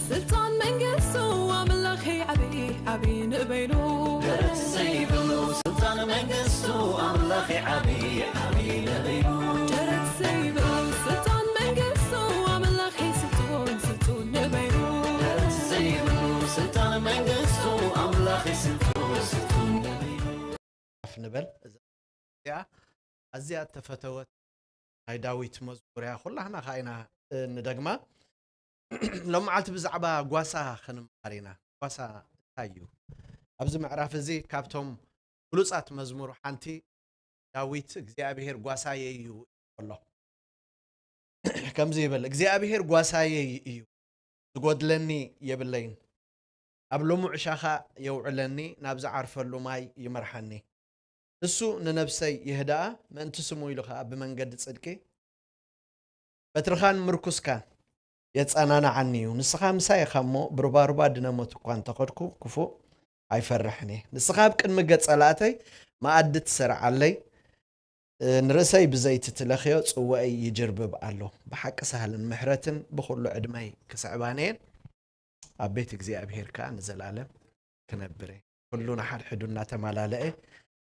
ስልጣን መንግስቱ ኣምላኽ ዓብዪ ዓብዪ ንበይኑ። ደስ ዘይብሉ ስልጣን መንግስቱ ኣምላኽ ዓብዪ ዓብዪ ንበይኑ። ደረት ዘይብሉ ስልጣን መንግስቱ ኣምላኽ ስልጡን ስልጡን ንበይኑ። ደረት ዘይብሉ ስልጣን መንግስቱ ኣምላኽ ስልጡን ስልጡን ንበይኑ። ንበል። እዚኣ ኣዝያ እተፈተወት ናይ ዳዊት መዝሙር እያ። ኩላህና ከዓ ኢና፣ እ፣ ንደግማ። ሎም መዓልቲ ብዛዕባ ጓሳ ክንምሃር ኢና። ጓሳ እንታይ እዩ? ኣብዚ ምዕራፍ እዚ ካብቶም ብሉጻት መዝሙር ሓንቲ ዳዊት እግዚኣብሔር ጓሳየ እዩ ኣሎ። ከምዚ ይብል፣ እግዚኣብሔር ጓሳየ እዩ፣ ዝጎድለኒ የብለይን። ኣብ ልሙዕ ሻኻ የውዕለኒ፣ ናብ ዝዓርፈሉ ማይ ይመርሓኒ። ንሱ ንነብሰይ የህድኣ፣ ምእንቲ ስሙ ኢሉ ኸኣ ብመንገዲ ጽድቂ በትርኻን ምርኩስካን የጸናንዓኒ እዩ። ንስኻ ምሳይ ኢኻ እሞ፣ ብሩባሩባ ድነ ሞት እኳ እንተኸድኩ፣ ክፉእ ኣይፈርሕን እየ። ንስኻ ኣብ ቅድሚ ገጽ ጸላእተይ መኣዲ ትሰርዓለይ፣ እ፣ ንርእሰይ ብዘይቲ ትለኽዮ፣ ጽዋእይ ይጅርብብ ኣሎ። ብሓቂ ሳህልን ምሕረትን ብኹሉ ዕድመይ ክስዕባኒ እየን። ኣብ ቤት እግዚኣብሔር ከኣ ንዘለኣለም ክነብር እየ። ኩሉ ንሓድሕዱ እናተማላለአ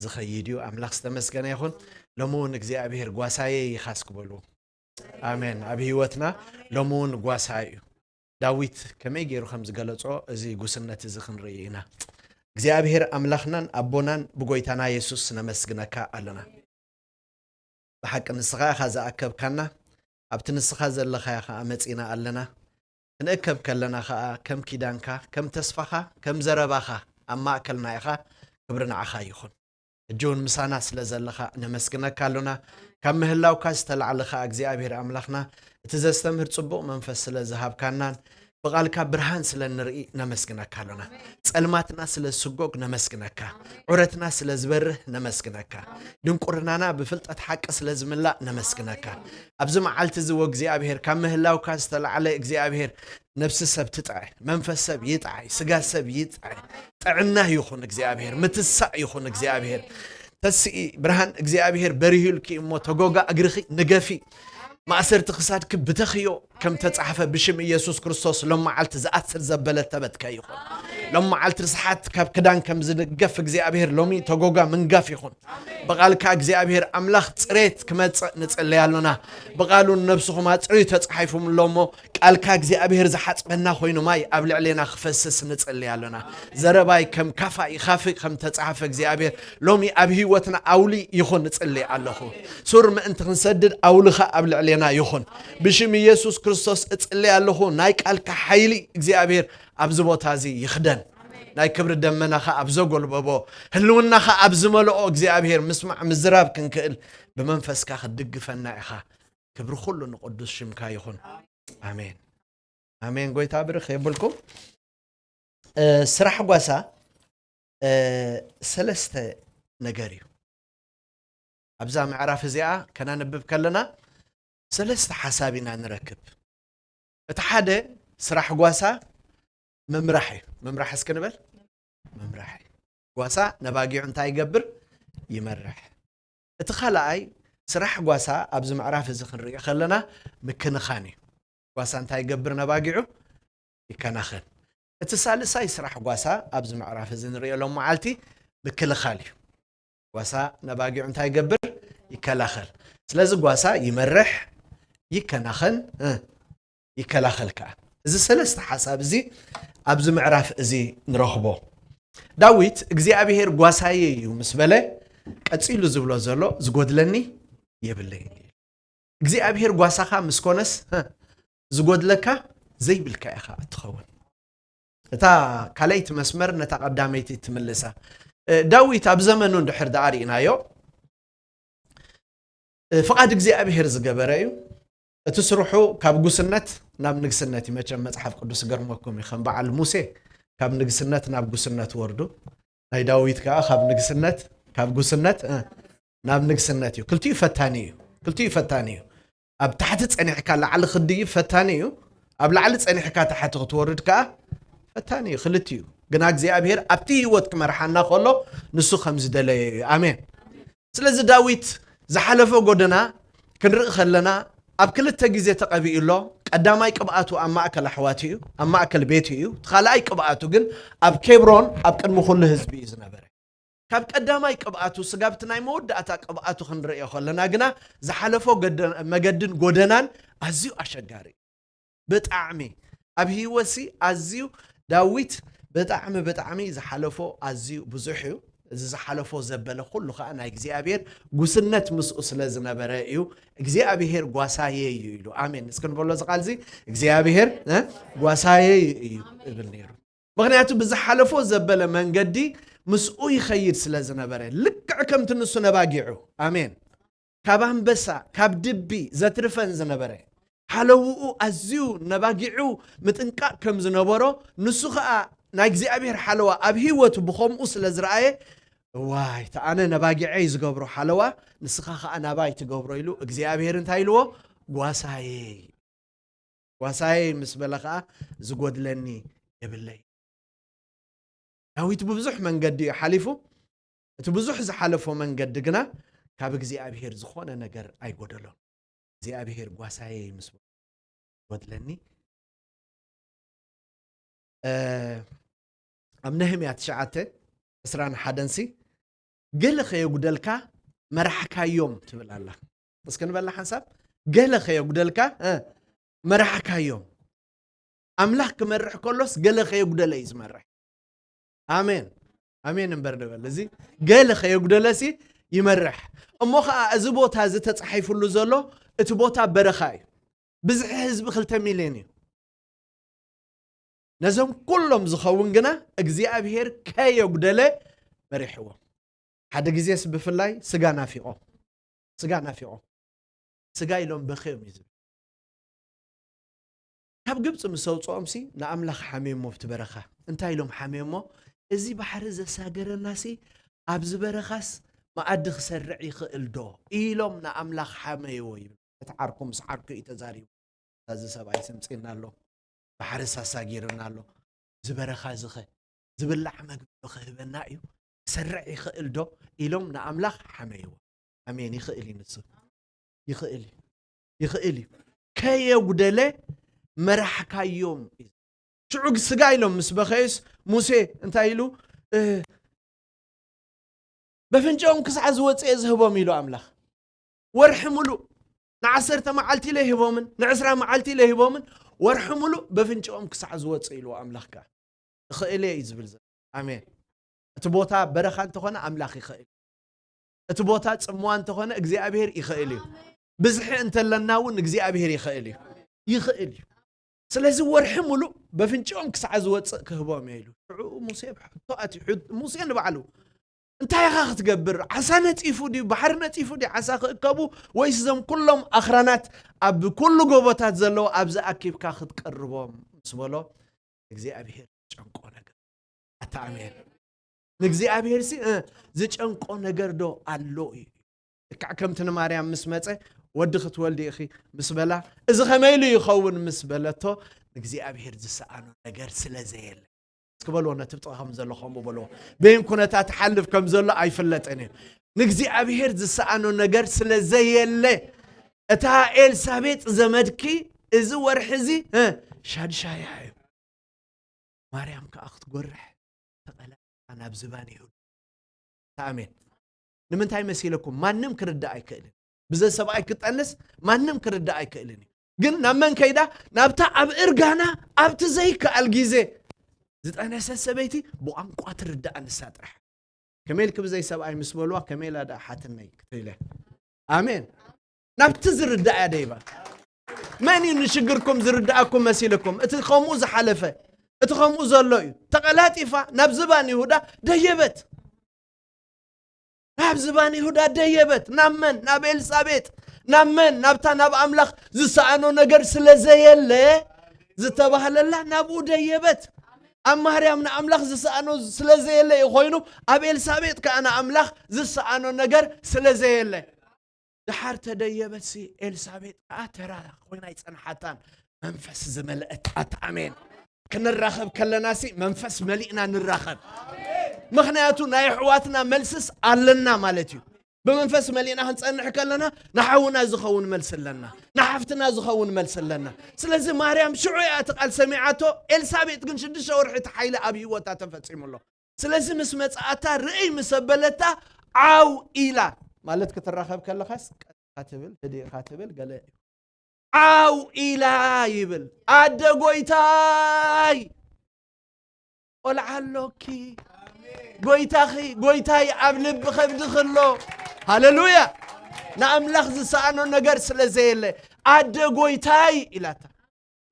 ዝኸይድ እዩ። ኣምላኽ ዝተመስገነ ይኹን። ሎሚ እውን እግዚኣብሔር ጓሳየ ኢኻ እስኪ በሉ። ኣሜን። ኣብ ህይወትና ሎሚ እውን ጓሳ እዩ። ዳዊት ከመይ ገይሩ ከም ዝገለጾ እዚ ጉስነት እዚ ክንርኢ ኢና። እግዚኣብሔር ኣምላኽናን ኣቦናን ብጎይታና የሱስ ነመስግነካ ኣለና። ብሓቂ ንስኻ ኢኻ ዝኣከብካና፣ ኣብቲ ንስኻ ዘለኻዮ ኸኣ መጺና ኣለና። ክንእከብ ከለና ኸኣ ከም ኪዳንካ፣ ከም ተስፋኻ፣ ከም ዘረባኻ ኣብ ማእከልና ኢኻ። ክብሪ ንዓኻ ይኹን። ሕጂ እውን ምሳና ስለ ዘለኻ ነመስግነካ ኣሎና። ካብ ምህላውካ ዝተላዕለ ኸኣ እግዚኣብሔር ኣምላኽና እቲ ዘስተምህር ጽቡቕ መንፈስ ስለ ዝሃብካናን ብቓልካ ብርሃን ስለ ንርኢ ነመስግነካ ኣሎና። ጸልማትና ስለ ዝስጎግ ነመስግነካ። ዑረትና ስለ ዝበርህ ነመስግነካ። ድንቁርናና ብፍልጠት ሓቂ ስለ ዝምላእ ነመስግነካ። ኣብዚ መዓልቲ እዚ ወእግዚኣብሔር ካብ ምህላውካ ዝተላዕለ እግዚኣብሔር ነብሲ ሰብ ትጥዐ፣ መንፈስ ሰብ ይጥዓይ፣ ስጋ ሰብ ይጥዐ። ጥዕና ይኹን እግዚኣብሔር፣ ምትሳእ ይኹን እግዚኣብሔር። ተስኢ ብርሃን እግዚኣብሔር በሪሁልኪ እሞ ተጎጋ እግርኺ ንገፊ። ማእሰርቲ ክሳድኪ ብተኽዮ ከም ተጻሕፈ ብሽም ኢየሱስ ክርስቶስ ሎም መዓልቲ ዝኣስር ዘበለ ተበትከ ይኹን። ሎም መዓልቲ ርስሓት ካብ ክዳን ከም ዝንገፍ እግዚኣብሔር ሎሚ ተጎጋ ምንጋፍ ይኹን። ብቓልካ እግዚኣብሔር ኣምላኽ ጽሬት ክመጽእ ንጽልይ ኣሎና። ብቓሉ ንነብስኹም ኣጽርዩ ተጻሒፉም ኣሎ እሞ ቃልካ እግዚኣብሔር ዝሓጽበና ኮይኑ ማይ ኣብ ልዕሌና ክፈስስ ንጽልይ ኣሎና። ዘረባይ ከም ካፋ ይኻፍእ ከም ተጻሕፈ እግዚኣብሔር ሎሚ ኣብ ህይወትና ኣውሊ ይኹን እጽልይ ኣለኹ። ሱር ምእንቲ ክንሰድድ ኣውልኻ ኣብ ልዕሌና ይኹን። ብሽም ኢየሱስ ክርስቶስ እጽልይ ኣለኹ። ናይ ቃልካ ሓይሊ እግዚኣብሔር ኣብዚ ቦታ እዚ ይኽደን። ናይ ክብሪ ደመናኻ ኣብ ዘጎልበቦ ህልውናኻ ኣብ ዝመልኦ እግዚኣብሔር ምስማዕ ምዝራብ ክንክእል ብመንፈስካ ክትድግፈና ኢኻ። ክብሪ ኩሉ ንቅዱስ ሽምካ ይኹን። ኣሜን ኣሜን። ጎይታ ብርኽ የብልኩም። እ፣ ስራሕ ጓሳ እ፣ ሰለስተ ነገር እዩ። ኣብዛ ምዕራፍ እዚኣ ከነንብብ ከለና ሰለስተ ሓሳብ ኢና ንረክብ። እቲ ሓደ ስራሕ ጓሳ ምምራሕ እዩ። ምምራሕ እስኪ ንበል። ምምራሕ እዩ። ጓሳ ነባጊዑ እንታይ ይገብር? ይመርሕ። እቲ ካልኣይ ስራሕ ጓሳ ኣብዚ ምዕራፍ እዚ ክንሪኦ ከለና ምክንኻን እዩ። ጓሳ እንታይ ይገብር? ነባጊዑ ይከናኸን። እቲ ሳልሳይ ስራሕ ጓሳ ኣብዚ ምዕራፍ እዚ ንሪኦ ሎም መዓልቲ ምክልኻል እዩ። ጓሳ ነባጊዑ እንታይ ይገብር? ይከላኸል። ስለዚ ጓሳ ይመርሕ፣ ይከናኸን፣ እ፣ ይከላኸል ከኣ። እዚ ሰለስተ ሓሳብ እዚ ኣብዚ ምዕራፍ እዚ ንረኽቦ። ዳዊት እግዚኣብሔር ጓሳየ እዩ ምስ በለ ቀጺሉ ዝብሎ ዘሎ ዝጎድለኒ የብለይን እዩ። እግዚኣብሔር ጓሳኻ ምስ ኮነስ፣ እ፣ ዝጎድለካ ዘይብልካ ኢኻ እትኸውን። እታ ካልኣይቲ መስመር ነታ ቀዳመይቲ ትምልሳ። እ፣ ዳዊት ኣብ ዘመኑ እንድሕር ደኣ ርኢናዮ፣ እ፣ ፍቓድ እግዚኣብሔር ዝገበረ እዩ። እቲ ስርሑ ካብ ጉስነት ናብ ንግስነት እዩ። መቸም መጽሓፍ ቅዱስ ገርመኩም እዩ። ከም በዓል ሙሴ ካብ ንግስነት ናብ ጉስነት ወርዱ፣ ናይ ዳዊት ከኣ ካብ ንግስነት፣ ካብ ጉስነት፣ እ፣ ናብ ንግስነት እዩ። ክልቲኡ ፈታኒ እዩ። ክልቲኡ ፈታኒ እዩ። ኣብ ታሕቲ ጸኒሕካ ላዕሊ ክትድይብ ፈታኒ እዩ። ኣብ ላዕሊ ጸኒሕካ ታሕቲ ክትወርድ ከኣ ፈታኒ እዩ። ክልቲኡ። ግና እግዚኣብሔር ኣብቲ ህይወት ክመርሓና ከሎ ንሱ ከም ዝደለየ እዩ። ኣሜን። ስለዚ ዳዊት ዝሓለፎ ጎደና ክንርኢ ከለና ኣብ ክልተ ግዜ ተቐቢኡ ኣሎ። ቀዳማይ ቅብኣቱ ኣብ ማእከል ኣሕዋቱ እዩ፣ ኣብ ማእከል ቤቱ እዩ። እቲ ካልኣይ ቅብኣቱ ግን ኣብ ኬብሮን ኣብ ቅድሚ ኩሉ ህዝቢ እዩ ዝነበረ። ካብ ቀዳማይ ቅብኣቱ ስጋብ እቲ ናይ መወዳእታ ቅብኣቱ ክንርእዮ ከለና ግና ዝሓለፎ ገደ-፣ መገድን ጎደናን ኣዝዩ ኣሸጋሪ እዩ። ብጣዕሚ ኣብ ህይወትሲ ኣዝዩ ዳዊት ብጣዕሚ ብጣዕሚ ዝሓለፎ ኣዝዩ ብዙሕ እዩ። እዚ ዝሓለፎ ዘበለ ኩሉ ከዓ ናይ እግዚኣብሔር ጉስነት ምስኡ ስለ ዝነበረ እዩ። እግዚኣብሔር ጓሳየ እዩ ኢሉ። ኣሜን። እስኪ ንበሎ እዚ ቃል እዚ እግዚኣብሔር እ፣ ጓሳየ እዩ እብል ነይሩ። ምክንያቱ ብዝሓለፎ ዘበለ መንገዲ ምስኡ ይኸይድ ስለ ዝነበረ ልክዕ ከምቲ ንሱ ነባጊዑ ኣሜን ካብ ኣንበሳ ካብ ድቢ ዘትርፈን ዝነበረ ሓለውኡ ኣዝዩ ነባጊዑ ምጥንቃቕ ከም ዝነበሮ ንሱ ኸኣ ናይ እግዚኣብሔር ሓለዋ ኣብ ህይወቱ ብኸምኡ ስለ ዝረኣየ ዋይ ተኣነ ነባጊዐይ ዝገብሮ ሓለዋ ንስኻ ኸኣ ናባይ ትገብሮ ኢሉ እግዚኣብሔር እንታይ ኢልዎ ጓሳየይ ጓሳየይ ምስ በለ ኸኣ ዝጎድለኒ የብለይ ዳዊት ብብዙሕ መንገዲ እዩ ሓሊፉ እቲ ብዙሕ ዝሓለፎ መንገዲ ግና ካብ እግዚኣብሔር ዝኾነ ነገር ኣይጎደሎን እግዚኣብሔር ጓሳየይ ምስ በለ ጎድለኒ ኣብ ነህምያ ትሽዓተ ዕስራን ሓደን ሲ ገለ ከየጉደልካ መራሕካዮም ትብል ኣላ እስኪ ንበላ ሓንሳብ ገለ ከየጉደልካ መራሕካዮም ኣምላኽ ክመርሕ ከሎስ ገለ ከየጉደለ እዩ ዝመርሕ ኣሜን ኣሜን እምበር ንበል እዚ ገለ ከየጉደለሲ ይመርሕ እሞ ከዓ እዚ ቦታ እዚ ተፃሒፉሉ ዘሎ እቲ ቦታ በረኻ እዩ ብዝሒ ህዝቢ ክልተ ሚልዮን እዩ ነዞም ኩሎም ዝኸውን ግና እግዚኣብሔር ከየጉደለ መሪሕዎም ሓደ ግዜስ ብፍላይ ስጋ ናፊቖም ስጋ ናፊቖም ስጋ ኢሎም በኸዮም እዩ ዝብል ካብ ግብፂ ምስ ኣውፅኦም ሲ ንኣምላኽ ሓመዮሞ ኣብቲ በረኻ እንታይ ኢሎም ሓመዮሞ እዚ ባሕሪ ዘሳገረና ሲ ኣብዚ በረኻስ መኣዲ ክሰርዕ ይኽእል ዶ ኢሎም ንኣምላኽ ሓመይዎ ይብል እቲ ዓርኩ ምስ ዓርኩ እዩ ተዛሪቡ እዚ ሰብኣይ ስምፂና ኣሎ ባሕርስ ኣሳጊርና ኣሎ ዝበረኻ ዝኸ ዝብላዕ መግቢ ዶ ክህበና እዩ ክሰርዕ ይኽእል ዶ ኢሎም ንኣምላኽ ሓመይዎ ኣሜን ይኽእል እዩ ንሱ ይኽእል እዩ ይኽእል እዩ ከየጉደለ መራሕካዮም እዩ ሽዑ ስጋ ኢሎም ምስ በኸዩስ ሙሴ እንታይ ኢሉ በፍንጭኦም ክሳዕ ዝወፅእ ዝህቦም ኢሉ ኣምላኽ ወርሒ ሙሉእ ንዓሰርተ መዓልቲ ኢለ ሂቦምን ንዕስራ መዓልቲ ኢለ ሂቦምን ወርሒ ሙሉእ በፍንጭኦም ክሳዕ ዝወፅእ ኢልዎ ኣምላኽ ከዓ እኽእል እዩ ዝብል ዘሎ ኣሜን እቲ ቦታ በረኻ እንተኾነ ኣምላኽ ይኽእል እቲ ቦታ ፅምዋ እንተኾነ እግዚኣብሔር ይኽእል እዩ ብዝሒ እንተለና እውን እግዚኣብሔር ይኽእል እዩ ይኽእል እዩ ስለዚ ወርሒ ሙሉእ በፍንጭኦም ክሳዕ ዝወፅእ ክህቦም እየ ኢሉ ሽዑ ሙሴ ብሕቶ ኣትዩ ሙሴ ንባዕሉ እንታይ ኢኻ ክትገብር ዓሳ ነፂፉ ድዩ ባሕሪ ነፂፉ ድዩ ዓሳ ክእከቡ ወይስ እዞም ኩሎም ኣኽራናት ኣብ ኩሉ ጎቦታት ዘለዉ ኣብዚ ኣኪብካ ክትቀርቦም ምስ በሎ እግዚኣብሔር ዝጨንቆ ነገር ኣታ ኣሜን ንእግዚኣብሔር ሲ ዝጨንቆ ነገር ዶ ኣሎ እዩ ልክዕ ከምቲ ንማርያም ምስ መፀ ወዲ ክትወልዲ ኢኺ ምስ በላ እዚ ከመይ ኢሉ ይኸውን ምስ በለቶ ንእግዚኣብሔር ዝሰኣኖ ነገር ስለ ዘየለ እስኪ በልዎ ነቲ ብጥቕኹም ዘሎ ከምኡ በልዎ በይን ኩነታት ሓልፍ ከም ዘሎ ኣይፍለጥን እዩ ንእግዚኣብሔር ዝሰኣኖ ነገር ስለ ዘየለ እታ ኤልሳቤጥ ዘመድኪ እዚ ወርሒ እዚ ሻድሻያ እዩ ማርያም ከዓ ክትጎርሕ ተቐላጢፋ ናብ ዝባን ይሁዳ ኣሜን ንምንታይ መሲለኩም ማንም ክርዳእ ኣይክእልን ብዘ ሰብኣይ ክጠንስ ማንም ክርዳእ ኣይክእልን እዩ ግን ናብ መን ከይዳ ናብታ ኣብ እርጋና ኣብቲ ዘይከኣል ግዜ ዝጠነሰት ሰበይቲ ብቋንቋ ትርዳእ ንሳ ጥራሕ ከመይ ኢልኪ ብዘይ ሰብኣይ ምስ በልዋ ከመይ ኢላ ደኣ ሓትነይ ክትብል እያ ኣሜን ናብቲ ዝርዳእ እያ ደይባ መን እዩ ንሽግርኩም ዝርዳእኩም መሲልኩም እቲ ከምኡ ዝሓለፈ እቲ ከምኡ ዘሎ እዩ ተቐላጢፋ ናብ ዝባን ይሁዳ ደየበት ናብ ዝባን ይሁዳ ደየበት ናብ መን ናብ ኤልሳቤጥ ናብ መን ናብታ ናብ ኣምላኽ ዝሰኣኖ ነገር ስለ ዘየለ ዝተባህለላ ናብኡ ደየበት ኣብ ማርያም ንኣምላኽ ዝሰኣኖ ስለ ዘየለ እዩ ኮይኑ ኣብ ኤልሳቤጥ ከዓ ንኣምላኽ ዝሰኣኖ ነገር ስለ ዘየለ ድሓር ተደየበትሲ ኤልሳቤጥ ከዓ ተራ ኮይና ኣይፀንሓታን መንፈስ ዝመልአት ኣታ ኣሜን ክንራኸብ ከለናሲ መንፈስ መሊእና ንራኸብ ምኽንያቱ ናይ ኣሕዋትና መልስስ ኣለና ማለት እዩ ብመንፈስ መሊእና ክንጸንሕ ከለና ንሓውና ዝኸውን መልሲ ኣለና፣ ንሓፍትና ዝኸውን መልሲ ኣለና። ስለዚ ማርያም ሽዑ እያ እቲ ቃል ሰሚዓቶ። ኤልሳቤጥ ግን ሽዱሽተ ወርሒ እቲ ሓይሊ ኣብ ህይወታ ተፈጺሙ ኣሎ። ስለዚ ምስ መጽኣታ ርእይ ምስ ኣበለታ ዓው ኢላ። ማለት ክትራኸብ ከለኻስ ቀጥታ ትብል፣ ህድእ ኢኻ ትብል፣ ገለ ዓው ኢላ ይብል። ኣደ ጎይታይ፣ ቆልዓ ኣሎኪ። ጎይታኺ፣ ጎይታይ ኣብ ልቢ ከብድኺ ኣሎ። ሃሌሉያ። ንኣምላኽ ዝሰኣኖ ነገር ስለ ዘየለ፣ ኣደ ጎይታይ ኢላታ።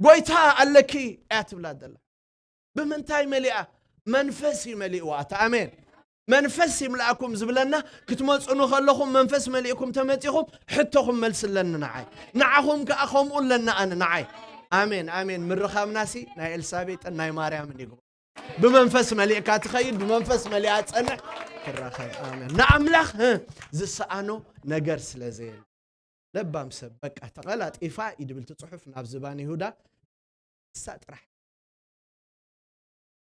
ጎይታ ኣለኪ እያ ትብላ ዘላ። ብምንታይ መሊኣ? መንፈስ እዩ መሊእዋ። ኣታ ኣሜን። መንፈስ ይምላእኩም ዝብለና፣ ክትመጹ ከለኹም መንፈስ መሊእኩም ተመጺኹም፣ ሕቶኹም መልሲ ኣለኒ ንዓይ። ንዓኹም ከኣ ከምኡ ኣለና ኣነ ንዓይ። ኣሜን፣ ኣሜን። ምርኻብናሲ ናይ ኤልሳቤጥን ናይ ማርያምን ይግባእ። ብመንፈስ መሊእካ ትኸይድ፣ ብመንፈስ መሊኣ ትጸንሕ፣ ትራኸብ። ኣሜን። ንኣምላኽ፣ እ፣ ዝሰኣኖ ነገር ስለ ዘየለ። ለባም ሰብ፣ በቃ፣ ተቐላጢፋ እዩ ድብል እቲ ጽሑፍ ናብ ዝባን ይሁዳ። እሳ ጥራሕ።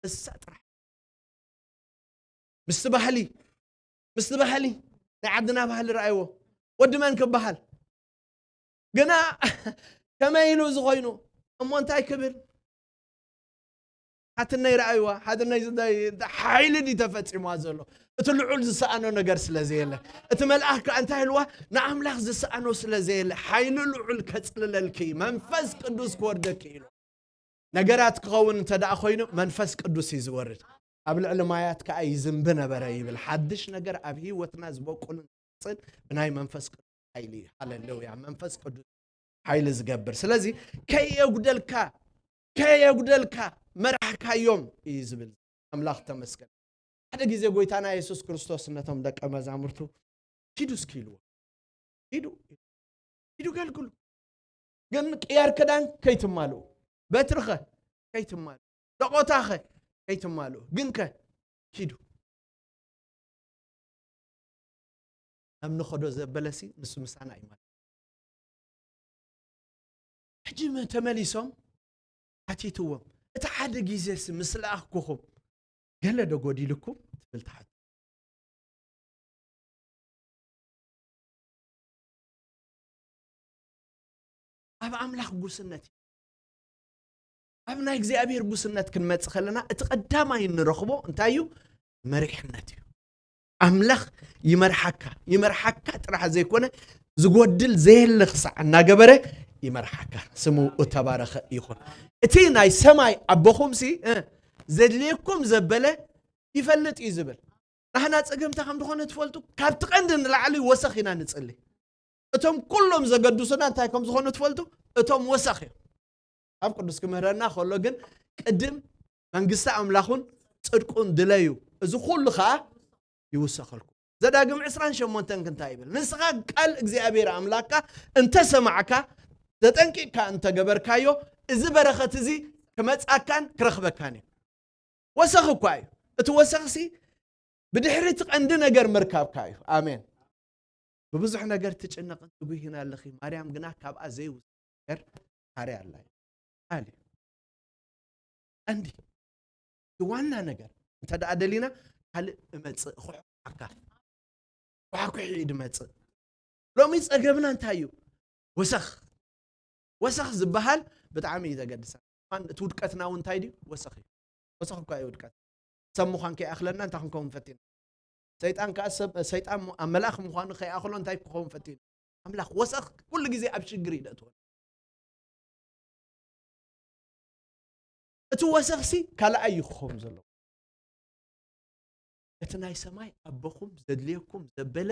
እሳ ጥራሕ። ምስቲ ባህሊ፣ ምስቲ ባህሊ፣ ናይ ዓድና ባህሊ ረኣይዎ። ወዲ መን ክበሃል? ግና ከመይ ኢሉ እዚ ኮይኑ? እሞ እንታይ ክብል? ሓትነይ ረኣይዋ፣ ሓትነይ ዝዳይ፣ ሓይሊ ድዩ ተፈጺምዋ ዘሎ? እቲ ልዑል ዝሰኣኖ ነገር ስለ ዘየለ፣ እቲ መልኣኽ ከኣ እንታይ ኢልዋ? ንኣምላኽ ዝሰኣኖ ስለ ዘየለ፣ ሓይሊ ልዑል ከጽልለልኪ፣ መንፈስ ቅዱስ ክወርደኪ ኢሉ። ነገራት ክኸውን እንተ ደኣ ኮይኑ፣ መንፈስ ቅዱስ እዩ ዝወርድ። ኣብ ልዕሊ ማያት ከኣ ይዝንቢ ነበረ ይብል። ሓድሽ ነገር ኣብ ህይወትና ዝበቁልን ዝወጽእን ብናይ መንፈስ ቅዱስ ሓይሊ እዩ። ሃሌሉያ። መንፈስ ቅዱስ ሓይሊ ዝገብር። ስለዚ ከየጉደልካ፣ ከየጉደልካ መራሕካዮም እዩ ዝብል። ኣምላኽ ተመስገን። ሓደ ግዜ ጎይታና የሱስ ክርስቶስ ነቶም ደቀ መዛሙርቱ፣ "ኪዱ እስኪ" ኢልዎ። "ኪዱ፣ ኪዱ ገልግሉ። ግን ቅያር ክዳን ከይትማልኡ፣ በትርኸ ከይትማልኡ፣ ደቆታኸ ከይትማልኡ፣ ግንከ ኪዱ። ኣብ ንኸዶ ዘበለሲ ንሱ ምሳና እዩ" ማለት። ሕጂ መ-፣ ተመሊሶም ሓቲትዎም፣ "እቲ ሓደ ግዜሲ ምስ ለኣኽኩኹም ገለ ዶ ጎዲልኩም?" ትብል ትሓት። ኣብ ኣምላኽ ጉስነት እዩ። ኣብ ናይ እግዚኣብሔር ጉስነት ክንመጽእ ከለና፣ እቲ ቀዳማይ እንረኽቦ እንታይ እዩ? መሪሕነት እዩ። ኣምላኽ ይመርሓካ፣ ይመርሓካ ጥራሕ ዘይኮነ፣ ዝጎድል ዘየለ ክሳዕ እናገበረ ይመርሓካ። ስሙ እተባረኸ ይኹን። እቲ ናይ ሰማይ ኣቦኹምሲ፣ እ፣ ዘድልየኩም ዘበለ ይፈልጥ እዩ ዝብል። ናህና ጸገምታ ከም ዝኾነ ትፈልጡ፣ ካብቲ ቀንዲ ንላዕሊ ወሰኽ ኢና ንጽሊ። እቶም ኩሎም ዘገድሱና እንታይ ከም ዝኾኑ ትፈልጡ? እቶም ወሰኽ እዮም። ኣብ ቅዱስ ክምህረና ከሎ ግን፣ ቅድም መንግስቲ ኣምላኹን ጽድቁን ድለዩ፣ እዚ ኩሉ ኸኣ ይውሰኸልኩም። ዘዳግም ዕስራን ሸሞንተን ክንታይ ይብል? ንስኻ ቃል እግዚኣብሔር ኣምላኽካ እንተ ሰማዕካ፣ ተጠንቂቕካ እንተ ገበርካዮ፣ እዚ በረኸት እዚ ክመጻካን ክረኽበካን እዩ። ወሰኽ እኳ እዩ። እቲ ወሰኽሲ ብድሕሪ እቲ ቀንዲ ነገር ምርካብካ እዩ። ኣሜን። ብብዙሕ ነገር ትጭነቕን ትጉሂን ኣለኺ። ማርያም ግና ካብኣ ዘይውስኽ ነገር ሓርያ ኣላ እዩ። ቃል እዩ። ቀንዲ እቲ ዋና ነገር እንተ ደኣ ደሊና፣ ካልእ እመጽእ፣ እኹሕኩሓካ። ኳሕኩሒ እዩ ድመጽእ። ሎሚ ጸገምና እንታይ እዩ? ወሰኽ። ወሰኽ ዝበሃል ብጣዕሚ እዩ ዘገድሰና። እኳን እቲ ውድቀትና እውን እንታይ ድዩ? ወሰኽ እዩ። ወሰኽ እኳ እዩ ውድቀት። ሰብ ምዃን ከይኣኽለና እንታይ ክንከውን ፈቲና? ሰይጣን ከኣ ሰብ፣ ሰይጣን ም-፣ ኣብ መልኣኽ ምዃኑ ከይኣኽሎ እንታይ ክኸውን ፈቲኑ? ኣምላኽ። ወሰኽ ኩሉ ግዜ ኣብ ሽግር እዩ ደእትወና። እቲ ወሰኽሲ ካልኣይ እዩ ክኸውን ዘለዎ። እቲ ናይ ሰማይ ኣቦኹም ዘድልየኩም ዘበለ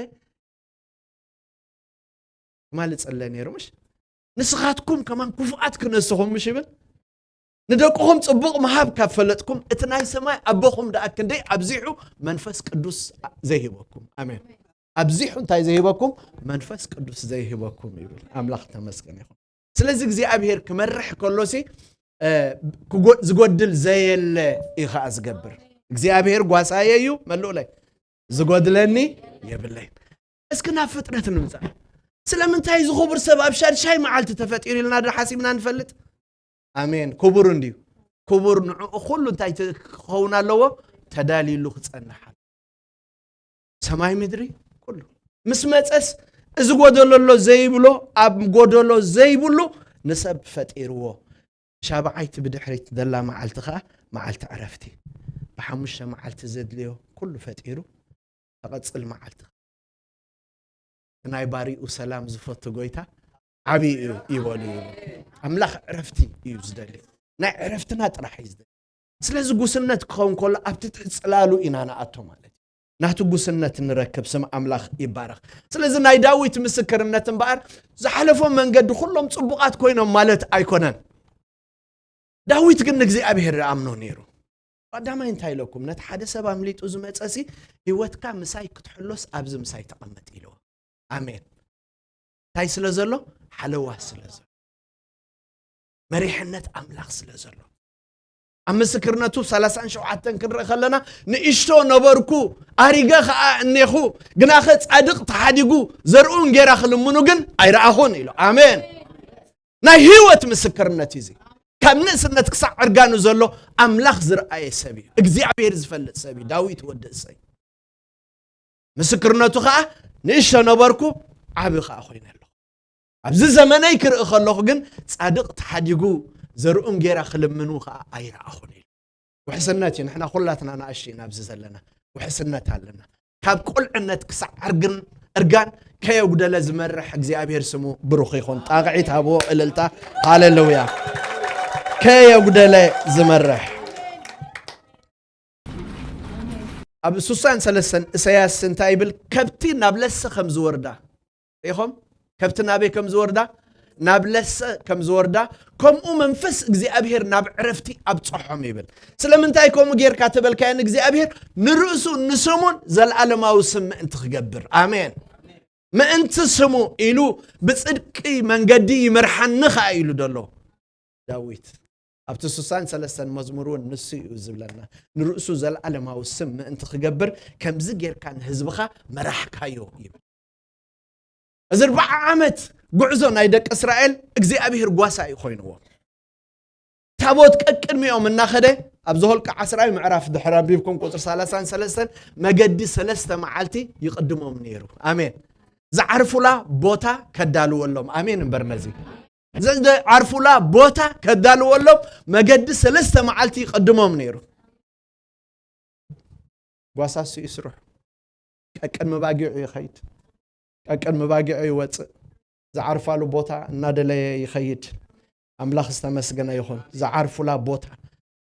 ትማሊ ጸለ ነይሩ፣ ምሽ? ንስኻትኩም ከማን ክፉኣት ክነስኹም፣ ምሽ ይብል? ንደቅኹም ጽቡቕ ምሃብ ካብ ፈለጥኩም፣ እቲ ናይ ሰማይ ኣቦኹም ደኣ ክንደይ ኣብዚሑ መንፈስ ቅዱስ ዘይህበኩም። ኣሜን። ኣብዚሑ እንታይ ዘይህበኩም? መንፈስ ቅዱስ ዘይህበኩም ይብል። ኣምላኽ ተመስገን ይኹን። ስለዚ እግዚኣብሔር ክመርሕ ከሎሲ፣ እ፣ ክጎ-፣ ዝጎድል ዘየለ እዩ ኸኣ ዝገብር። እግዚኣብሔር ጓሳየ እዩ፣ መልኡለይ፣ ዝጎድለኒ የብለይ። እስኪ ናብ ፍጥረት ንምጻእ። ስለምንታይ እዚ ክቡር ሰብ ኣብ ሻድሻይ መዓልቲ ተፈጢሩ ኢልና ዶ ሓሲብና ንፈልጥ? ኣሜን። ክቡር እንድዩ። ክቡር ንዕኡ ኩሉ እንታይ ተ-፣ ክኸውን ኣለዎ? ተዳልዩሉ ክጸንሕ ኣለዎ። ሰማይ ምድሪ ኩሉ። ምስ መጸስ፣ እዚ ጎደሎ ኣሎ ዘይብሎ፣ ኣብ ጎደሎ ዘይብሉ ንሰብ ፈጢርዎ። ሻብዓይቲ ብድሕሪት ዘላ መዓልቲ ኸኣ መዓልቲ ዕረፍቲ። ብሓሙሽተ መዓልቲ ዘድልዮ ኩሉ ፈጢሩ፣ ተቐጽል መዓልቲ። ናይ ባሪኡ ሰላም ዝፈቱ ጎይታ ዓብዪ እዩ ይበሉ። ኣምላኽ ዕረፍቲ እዩ ዝደሊ። ናይ ዕረፍትና ጥራሕ እዩ ዝደሊ። ስለዚ ጉስነት ክኸውን ከሎ ኣብቲ ትሕቲ ጽላሉ ኢና ንኣቶ ማለት እዩ። ናቱ ጉስነት ንረክብ። ስም ኣምላኽ ይባረኽ። ስለዚ ናይ ዳዊት ምስክርነት እምበኣር ዝሓለፎ መንገዲ ኩሎም ጽቡቓት ኮይኖም ማለት ኣይኮነን። ዳዊት ግን ንእግዚኣብሔር ይኣምኖ ነይሩ። ቀዳማይ እንታይ ኢለኩም? ነቲ ሓደ ሰብ ኣምሊጡ ዝመጸሲ ህይወትካ ምሳይ ክትሕሎስ ኣብዚ ምሳይ ተቐመጥ ኢልዎ። ኣሜን። እንታይ ስለ ዘሎ? ሓለዋ ስለ ዘሎ። መሪሕነት ኣምላኽ ስለ ዘሎ። ኣብ ምስክርነቱ ሰላሳን ሸውዓተን ክንርኢ ከለና፣ ንእሽቶ ነበርኩ፣ ኣሪገ ኸኣ እኔኹ፣ ግናኸ ጻድቕ ተሓዲጉ፣ ዘርኡ እንጌራ ክልምኑ ግን ኣይረኣኹን ኢሉ። ኣሜን። ናይ ህይወት ምስክርነት እዩ እዚ። ካብ ንእስነት ክሳዕ ዕርጋኑ ዘሎ ኣምላኽ ዝረኣየ ሰብ እዩ። እግዚኣብሔር ዝፈልጥ ሰብ እዩ። ዳዊት ወዲ እሰይ። ምስክርነቱ ኸኣ፣ ንእሽቶ ነበርኩ፣ ዓቢ ኸኣ ኮይነ ኣለኹ። ኣብዚ ዘመነይ ክርኢ ከለኹ ግን፣ ጻድቕ ተሓዲጉ፣ ዘርኡ እንጌራ ክልምኑ ኸኣ ኣይረኣኹን ኢሉ። ውሕስነት እዩ። ንሕና ኩላትና ንኣሽቱ ኢና ኣብዚ ዘለና። ውሕስነት ኣለና። ካብ ቁልዕነት ክሳዕ ዕርግን፣ እርጋን ከየጉደለ ዝመርሕ እግዚኣብሔር ስሙ ብሩኽ ይኹን። ጣቕዒት ሃብዎ፣ እልልታ፣ ሃሌሉያ። ከየጉደለ ዝመርሕ። ኣብ ስሳን ሰለስተን ኢሳያስ እንታይ ይብል? ከብቲ ናብ ለሰ ከም ዝወርዳ ርኢኹም? ከብቲ ናበይ ከም ዝወርዳ? ናብ ለሰ ከም ዝወርዳ፣ ከምኡ መንፈስ እግዚኣብሔር ናብ ዕረፍቲ ኣብጽሖም ይብል። ስለምንታይ ከምኡ ጌርካ ተበልካዮ? ንእግዚኣብሔር ንርእሱ ንስሙን ዘለዓለማዊ ስም ምእንቲ ክገብር። ኣሜን። ምእንቲ ስሙ ኢሉ ብጽድቂ መንገዲ ይመርሓኒ ኸኣ ኢሉ ደሎ ዳዊት። ኣብቲ ስሳን ሰለስተን መዝሙር እውን ንሱ እዩ ዝብለና። ንርእሱ ዘለዓለማዊ ስም ምእንቲ ክገብር ከምዚ ጌርካ ንህዝብኻ መራሕካዮ ይብል። እዚ ኣርብዓ ዓመት ጉዕዞ ናይ ደቂ እስራኤል እግዚኣብሔር ጓሳ እዩ ኮይንዎ። ታቦት ቀቅድሚኦም እናኸደ ኣብ ዘኍልቍ ዓስራይ ምዕራፍ ድሕሪ ኣንቢብኩም ቁጽሪ ሰላሳን ሰለስተን መገዲ ሰለስተ መዓልቲ ይቕድሞም ነይሩ። ኣሜን። ዝዓርፉላ ቦታ ከዳልወሎም። ኣሜን እምበር ነዚ። ዝዓርፉላ ቦታ ከዳልወሎም መገዲ ሰለስተ መዓልቲ ይቕድሞም ነይሩ። ጓሳ እሱ እዩ ስርሑ። ቀቅድሚ ባጊዑ ይኸይድ። ቀቅድሚ ባጊዑ ይወጽእ። ዝዓርፋሉ ቦታ እናደለየ ይኸይድ። ኣምላኽ ዝተመስገነ ይኹን። ዝዓርፉላ ቦታ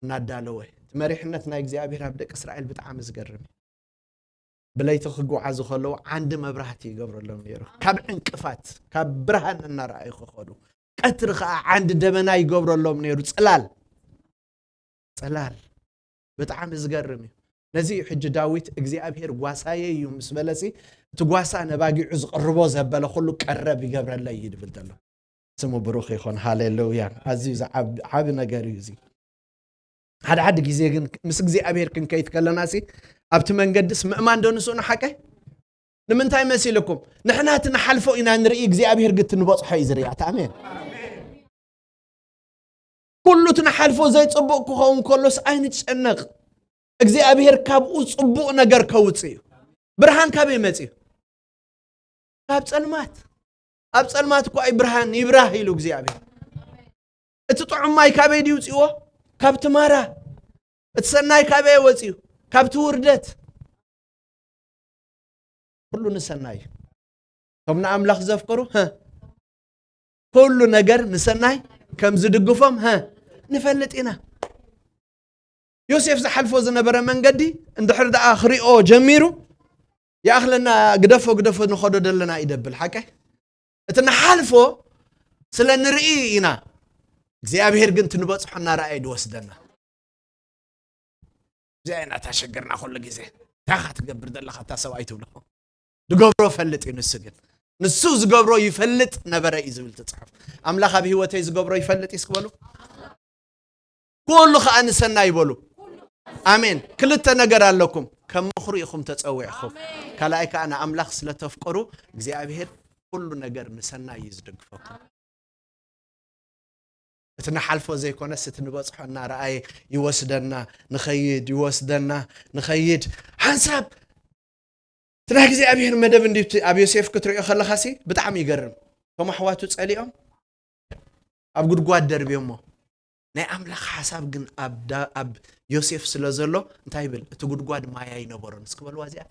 እናዳለወ። እቲ መሪሕነት ናይ እግዚኣብሔር ኣብ ደቂ እስራኤል ብጣዕሚ ዝገርም እዩ። ብለይቲ ክጓዓዙ ከለዉ ዓንዲ መብራህቲ ይገብረሎም ነይሩ። ካብ ዕንቅፋት፣ ካብ ብርሃን እናረኣዩ ክኸዱ። ቀትሪ ኸኣ ዓንዲ ደበና ይገብረሎም ነይሩ። ጽላል። ጽላል። ብጣዕሚ ዝገርም እዩ። ነዚ እዩ ሕጂ ዳዊት እግዚኣብሔር ጓሳየ እዩ ምስ በለሲ፣ እቲ ጓሳ ነባጊዑ ዝቕርቦ ዘበለ ኩሉ ቀረብ ይገብረለይ እዩ ድብል ዘሎ። ስሙ ብሩኽ ይኹን። ሃሌሉያ። ኣዝዩ ዝዓብ-፣ ዓቢ ነገር እዩ እዚ። ሓደ ሓደ ግዜ ግን ምስ እግዚኣብሔር ክንከይድ ከለና ሲ፣ ኣብቲ መንገድስ ምእማን ዶ ንስኡ ንሓቀ? ንምንታይ መሲልኩም? ንሕና እቲ ንሓልፎ ኢና ንርኢ፣ እግዚኣብሔር ግን እቲ ንበጽሖ እዩ ዝርኢ። ኣታ ኣሜን። ኩሉ እቲ ንሓልፎ ዘይጽቡቕ ክኸውን ከሎስ ኣይንጨነቕ። እግዚኣብሔር ካብኡ ጽቡቕ ነገር ከውጽእ እዩ። ብርሃን ካበይ መጽዩ? ካብ ጸልማት። ኣብ ጸልማት እኳ እዩ ብርሃን ይብራህ ኢሉ እግዚኣብሔር። እቲ ጥዑም ማይ ካበይ ድዩ ውጽእዎ? ካብቲ ማራ። እቲ ሰናይ ካበይ ወጽዩ? ካብቲ ውርደት። ኩሉ ንሰናይ እዩ። እቶም ንኣምላኽ ዘፍቅሩ፣ ሀ፣ ኩሉ ነገር ንሰናይ ከም ዝድግፎም፣ ሀ፣ ንፈልጥ ኢና። ዮሴፍ ዝሓልፎ ዝነበረ መንገዲ እንድሕር ደኣ ክሪኦ ጀሚሩ፣ ይኣኽለና፣ ግደፎ፣ ግደፎ፣ ንኸዶ ደለና እዩ ደብል። ሓቀይ? እቲ ንሓልፎ ስለ ንርኢ ኢና። እግዚኣብሔር ግን እቲ ንበጽሖ እናረኣየ ድወስደና። እዚኣ ኢና እታ ሽግርና ኩሉ ግዜ። እንታይ ኢኻ ትገብር ዘለኻ እታ ሰብኣይ ትብሎ? ዝገብሮ ፈልጥ እዩ ንሱ ግን። ንሱ ዝገብሮ ይፈልጥ ነበረ እዩ ዝብል እቲ ጽሑፍ። ኣምላኽ ኣብ ህይወተይ ዝገብሮ ይፈልጥ እዩ እስኪ በሉ። ኩሉ ኸኣ ንሰናይ ይበሉ። ኣሜን። ክልተ ነገር ኣለኩም። ከም ምኽሩ ኢኹም ተጸዊዕኹም። ካልኣይ ከኣ ንኣምላኽ ስለ ተፍቅሩ እግዚኣብሔር ኩሉ ነገር ንሰናይ እዩ ዝድግፈኩም። እቲ ንሓልፎ ዘይኮነስ እቲ ንበጽሖ እናረኣየ ይወስደና፣ ንኸይድ፣ ይወስደና፣ ንኸይድ። ሓንሳብ ናይ እግዚኣብሔር መደብ እንዲ ኣብ ዮሴፍ ክትሪኦ ከለኻሲ ብጣዕሚ ይገርም። እቶም ኣሕዋቱ ጸሊኦም ኣብ ጉድጓድ ደርብዮሞ፣ ናይ ኣምላኽ ሓሳብ ግን ኣብ ዳ- ኣብ ዮሴፍ ስለ ዘሎ እንታይ ይብል? እቲ ጉድጓድ ማይ ኣይነበሮን። እስኪ በልዋ እዚኣ።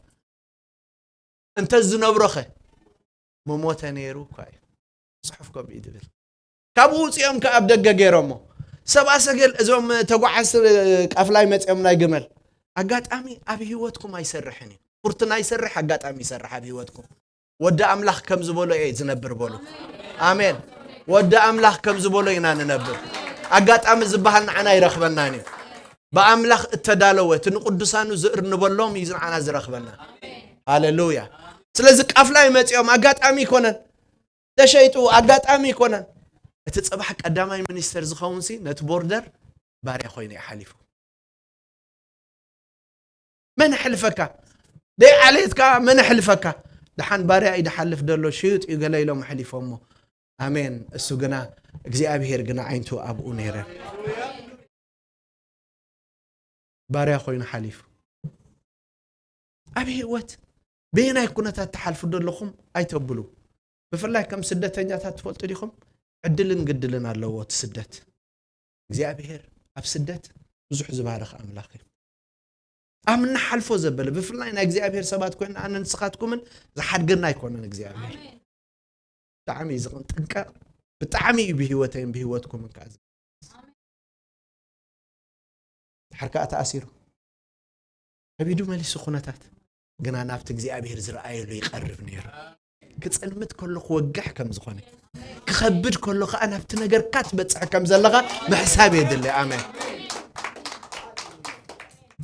እንተ ዝነብሮኸ ምሞተ ነይሩ እኳ እዩ። ጽሑፍ ከምኡ እዩ ዝብል። ካብኡ ውጽኦም ከኣ ኣብ ደገ ገይሮሞ። ሰብኣ ሰገል እዞም ተጓዓዝቲ ቃፍላይ መጺኦም ናይ ግመል። ኣጋጣሚ ኣብ ህይወትኩም ኣይሰርሕን እዩ። ኩርትና ይሰርሕ፣ ኣጋጣሚ ይሰርሕ ኣብ ህይወትኩም። ወዲ ኣምላኽ ከም ዝበሎ እየ ዝነብር በሉ። ኣሜን። ወዲ ኣምላኽ ከም ዝበሎ ኢና ንነብር። ኣጋጣሚ ዝበሃል ንዓና ይረኽበናን እዩ። ብኣምላኽ እተዳለወ እቲ ንቅዱሳኑ ዝእርንበሎም እዩ ንዓና ዝረኽበና። ሃሌሉያ። ስለዚ ቃፍላይ መጺኦም ኣጋጣሚ ይኮነን። ተሸይጡ ኣጋጣሚ ይኮነን። እቲ ጽባሕ ቀዳማይ ሚኒስተር ዝኸውን ሲ ነቲ ቦርደር ባርያ ኮይኑ እዩ ሓሊፉ። መን ኣሕልፈካ? ደይ ዓሌትካ መን ኣሕልፈካ? ደሓን ባርያ እዩ ድሓልፍ ደሎ፣ ሽዩጥ እዩ ገለ ኢሎም ኣሕሊፎሞ። ኣሜን። እሱ ግና እግዚኣብሔር ግና ዓይንቱ ኣብኡ ነይረን። ባርያ ኮይኑ ሓሊፉ። ኣብ ህይወት በየናይ ኩነታት ትሓልፉ ደለኹም ኣይተብሉ። ብፍላይ ከም ስደተኛታት ትፈልጡ ዲኹም? ዕድልን ግድልን ኣለዎ እቲ ስደት። እግዚኣብሔር ኣብ ስደት ብዙሕ ዝባርኽ ኣምላኽ እዩ። ኣብ እንሓልፎ ዘበለ ብፍላይ ናይ እግዚኣብሔር ሰባት ኮይና ኣነ ንስኻትኩምን ዝሓድገና ኣይኮነን እግዚኣብሔር። ብጣዕሚ እዩ ዝቕንጥንቀቕ። ብጣዕሚ እዩ ብህይወተይን ብህይወትኩምን ከኣ ድሓር ከኣ ተኣሲሩ። ከቢዱ መሊሱ ኩነታት ግና ናብቲ እግዚኣብሔር ዝረኣየሉ ይቐርብ ነይሩ። ክጸልምት ከሎ ክወግሕ ከም ዝኾነ፣ ክኸብድ ከሎ ከኣ ናብቲ ነገርካ ትበጽሕ ከም ዘለኻ ምሕሳብ የድሊ። ኣሜን።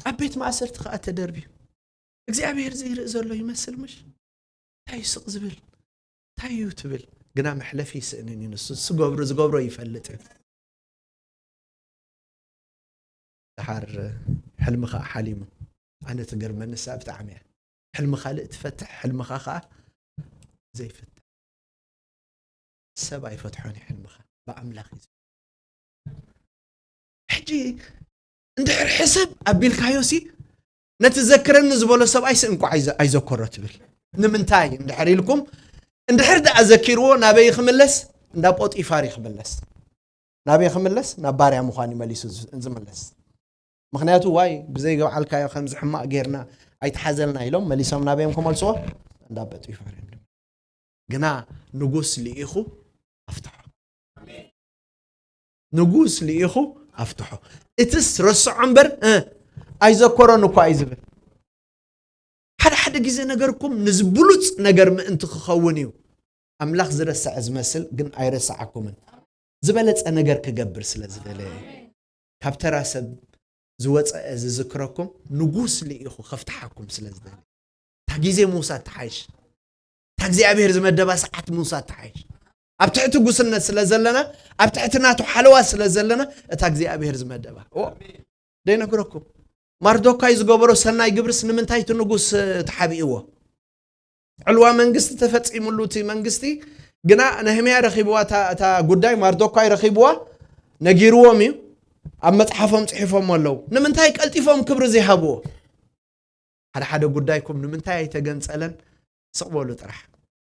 ኣብ ቤት ማእሰርቲ ከኣ ተደርብዩ እግዚኣብሔር ዘይርኢ ዘሎ ይመስል ምሽ? እንታይ እዩ ስቕ ዝብል? እንታይ እዩ ትብል? ግና መሕለፊ ይስእንን እዩ። ንሱ ዝገብሮ ዝገብሮ ይፈልጥ እዩ። ድሓር ሕልሚ ኸዓ ሓሊሙ። ኣነ ትገርመኒ እሳ ብጣዕሚ እያ። ሕልሚ ካልእ ትፈትሕ፣ ሕልምኻ ኸዓ ዘይፍትሕ። ሰብ ኣይፈትሖን እዩ ሕልምኻ፣ ብኣምላኽ እዩ። ሕጂ እንድሕር ሕሰብ ኣቢልካዮ ሲ ነቲ ዘክረኒ ዝበሎ ሰብኣይ ሲ እንቋዕ ኣይዘ- ኣይዘከሮ ትብል። ንምንታይ እንድሕር ኢልኩም፣ እንድሕር ደኣ ዘኪርዎ ናበይ ክምለስ? እንዳ ጶጢፋር እዩ ክምለስ። ናበይ ክምለስ? ናብ ባርያ ምዃን እዩ መሊሱ ዝ- ዝምለስ። ምኽንያቱ ዋይ ብዘይ ገባዓልካዮ ከምዚ ሕማቕ ጌርና ኣይትሓዘልና ኢሎም መሊሶም ናበዮም ክመልስዎ? እንዳ ጴጢፋር እዮም። ግና ንጉስ ልኢኹ ኣፍትሖ። ንጉስ ልኢኹ ኣፍትሖ። እትስ ረስዖ እምበር እ፣ ኣይዘከሮን እኳ እዩ ዝብል። ሓደ ሓደ ግዜ ነገርኩም ንዝብሉጽ ነገር ምእንቲ ክኸውን እዩ። ኣምላኽ ዝረስዐ ዝመስል ግን ኣይረስዓኩምን። ዝበለጸ ነገር ክገብር ስለ ዝደለየ ካብ ተራ ሰብ ዝወፀአ ዝዝክረኩም ንጉስ ልኢኹ ከፍትሓኩም ስለ ዝደለየ እታ ግዜ ምውሳድ ትሓይሽ። እታ እግዚኣብሔር ዝመደባ ሰዓት ምውሳድ ትሓይሽ። ኣብ ትሕቲ ጉስነት ስለ ዘለና፣ ኣብ ትሕቲ ናቱ ሓለዋ ስለ ዘለና፣ እታ እግዚኣብሔር ዝመደባ እዎ ደይነግረኩም። ማርዶካይ ዝገበሮ ሰናይ ግብርስ ንምንታይ እቲ ንጉስ ተሓቢእዎ? ዕልዋ መንግስቲ ተፈፂሙሉ እቲ መንግስቲ ግና ነህምያ ረኺብዋ እታ ጉዳይ ማርዶካይ ረኺብዋ ነጊርዎም እዩ። ኣብ መፅሓፎም ፅሒፎም ኣለዉ። ንምንታይ ቀልጢፎም ክብሪ ዘይሃብዎ? ሓደ ሓደ ጉዳይኩም ንምንታይ ኣይተገንፀለን? ስቕ በሉ ጥራሕ።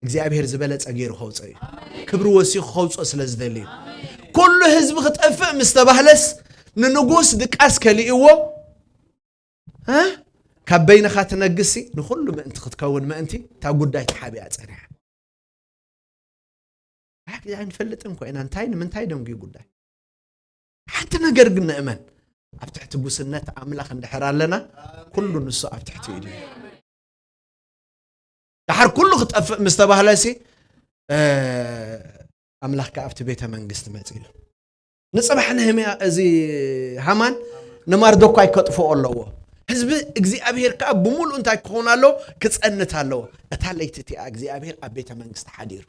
እግዚኣብሔር ዝበለፀ ገይሩ ከውፀ እዩ። ክብሪ ወሲኹ ከውፅኦ ስለ ዝደሊ እዩ። ኩሉ ህዝቢ ክጠፍእ ምስ ተባህለስ ንንጉስ ድቃስ ከሊእዎ እ? ካብ በይንኻ ትነግሲ ንኹሉ ምእንቲ ክትከውን ምእንቲ እታ ጉዳይ ተሓቢኣ ፀኒሓ። ኣይንፈልጥን ኮይና እንታይ ንምንታይ ደንጉዩ ጉዳይ ሓንቲ ነገር ግን ንእመን ኣብ ትሕቲ ጉስነት ኣምላኽ እንድሕር ኣለና ኩሉ ንሱ ኣብ ትሕቲ ኢሉ እዩ። ድሓር ኩሉ ክጠፍእ ምስ ተባህለ ሲ ኣምላኽ ከዓ ኣብቲ ቤተ መንግስቲ መፂኡ ንፅባሕ ነህምያ እዚ ሃማን ንማርዶኳይ ከጥፍኦ ኣለዎ። ህዝቢ እግዚኣብሔር ከዓ ብምሉእ እንታይ ክኸውን ኣለዎ? ክፀንት ኣለዎ። እታ ለይቲ እቲኣ እግዚኣብሔር ኣብ ቤተ መንግስቲ ሓዲሩ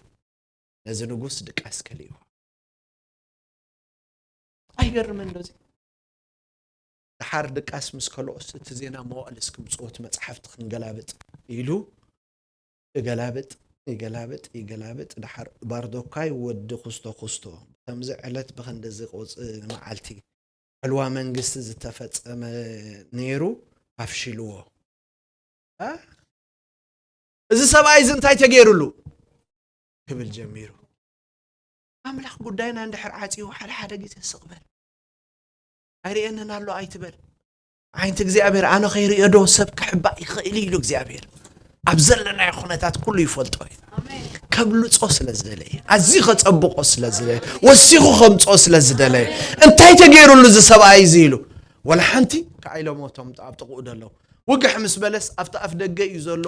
ነዚ ንጉስ ድቃስ ከልእዎ። ኣይገርምን ዶ እዚ? ድሓር ድቃስ ምስ ከልኦስ እቲ ዜና መዋእል እስክምፅኦ እቲ መፅሓፍቲ ክንገላብጥ ኢሉ እገላብጥ ይገላብጥ ይገላብጥ ድሓር ባርዶካይ ወዲ ኩስቶ ኩስቶ ብከምዚ ዕለት ብከንደዚ ቁፅ መዓልቲ ዕልዋ መንግስቲ ዝተፈፀመ ነይሩ ኣፍሽልዎ። ኣ? እዚ ሰብኣይ እዚ እንታይ ተገይሩሉ ክብል ጀሚሩ። ኣምላኽ ጉዳይና እንድሕር ዓጽዩ ሓደ ሓደ ግዜ ስቕ በል። ኣይርእየንን ኣሎ ኣይትበል። ዓይንቲ እግዚኣብሔር ኣነ ከይርእዮ ዶ ሰብ ክሕባእ ይኽእል ኢሉ እግዚኣብሔር ኣብ ዘለናዮ ኩነታት ኩሉ ይፈልጦ እዩ። ከብልጾ ስለ ዝደለየ፣ ኣዝዩ ከጸብቆ ስለ ዝደለየ፣ ወሲኹ ከምጾ ስለ ዝደለየ፣ እንታይ ተገይሩሉ እዚ ሰብኣይ እዚ ኢሉ ወላ ሓንቲ ከዓይሎሞ እቶም ኣብ ጥቕኡ ደለዉ። ውግሕ ምስ በለስ ኣብቲ ኣፍ ደገ እዩ ዘሎ።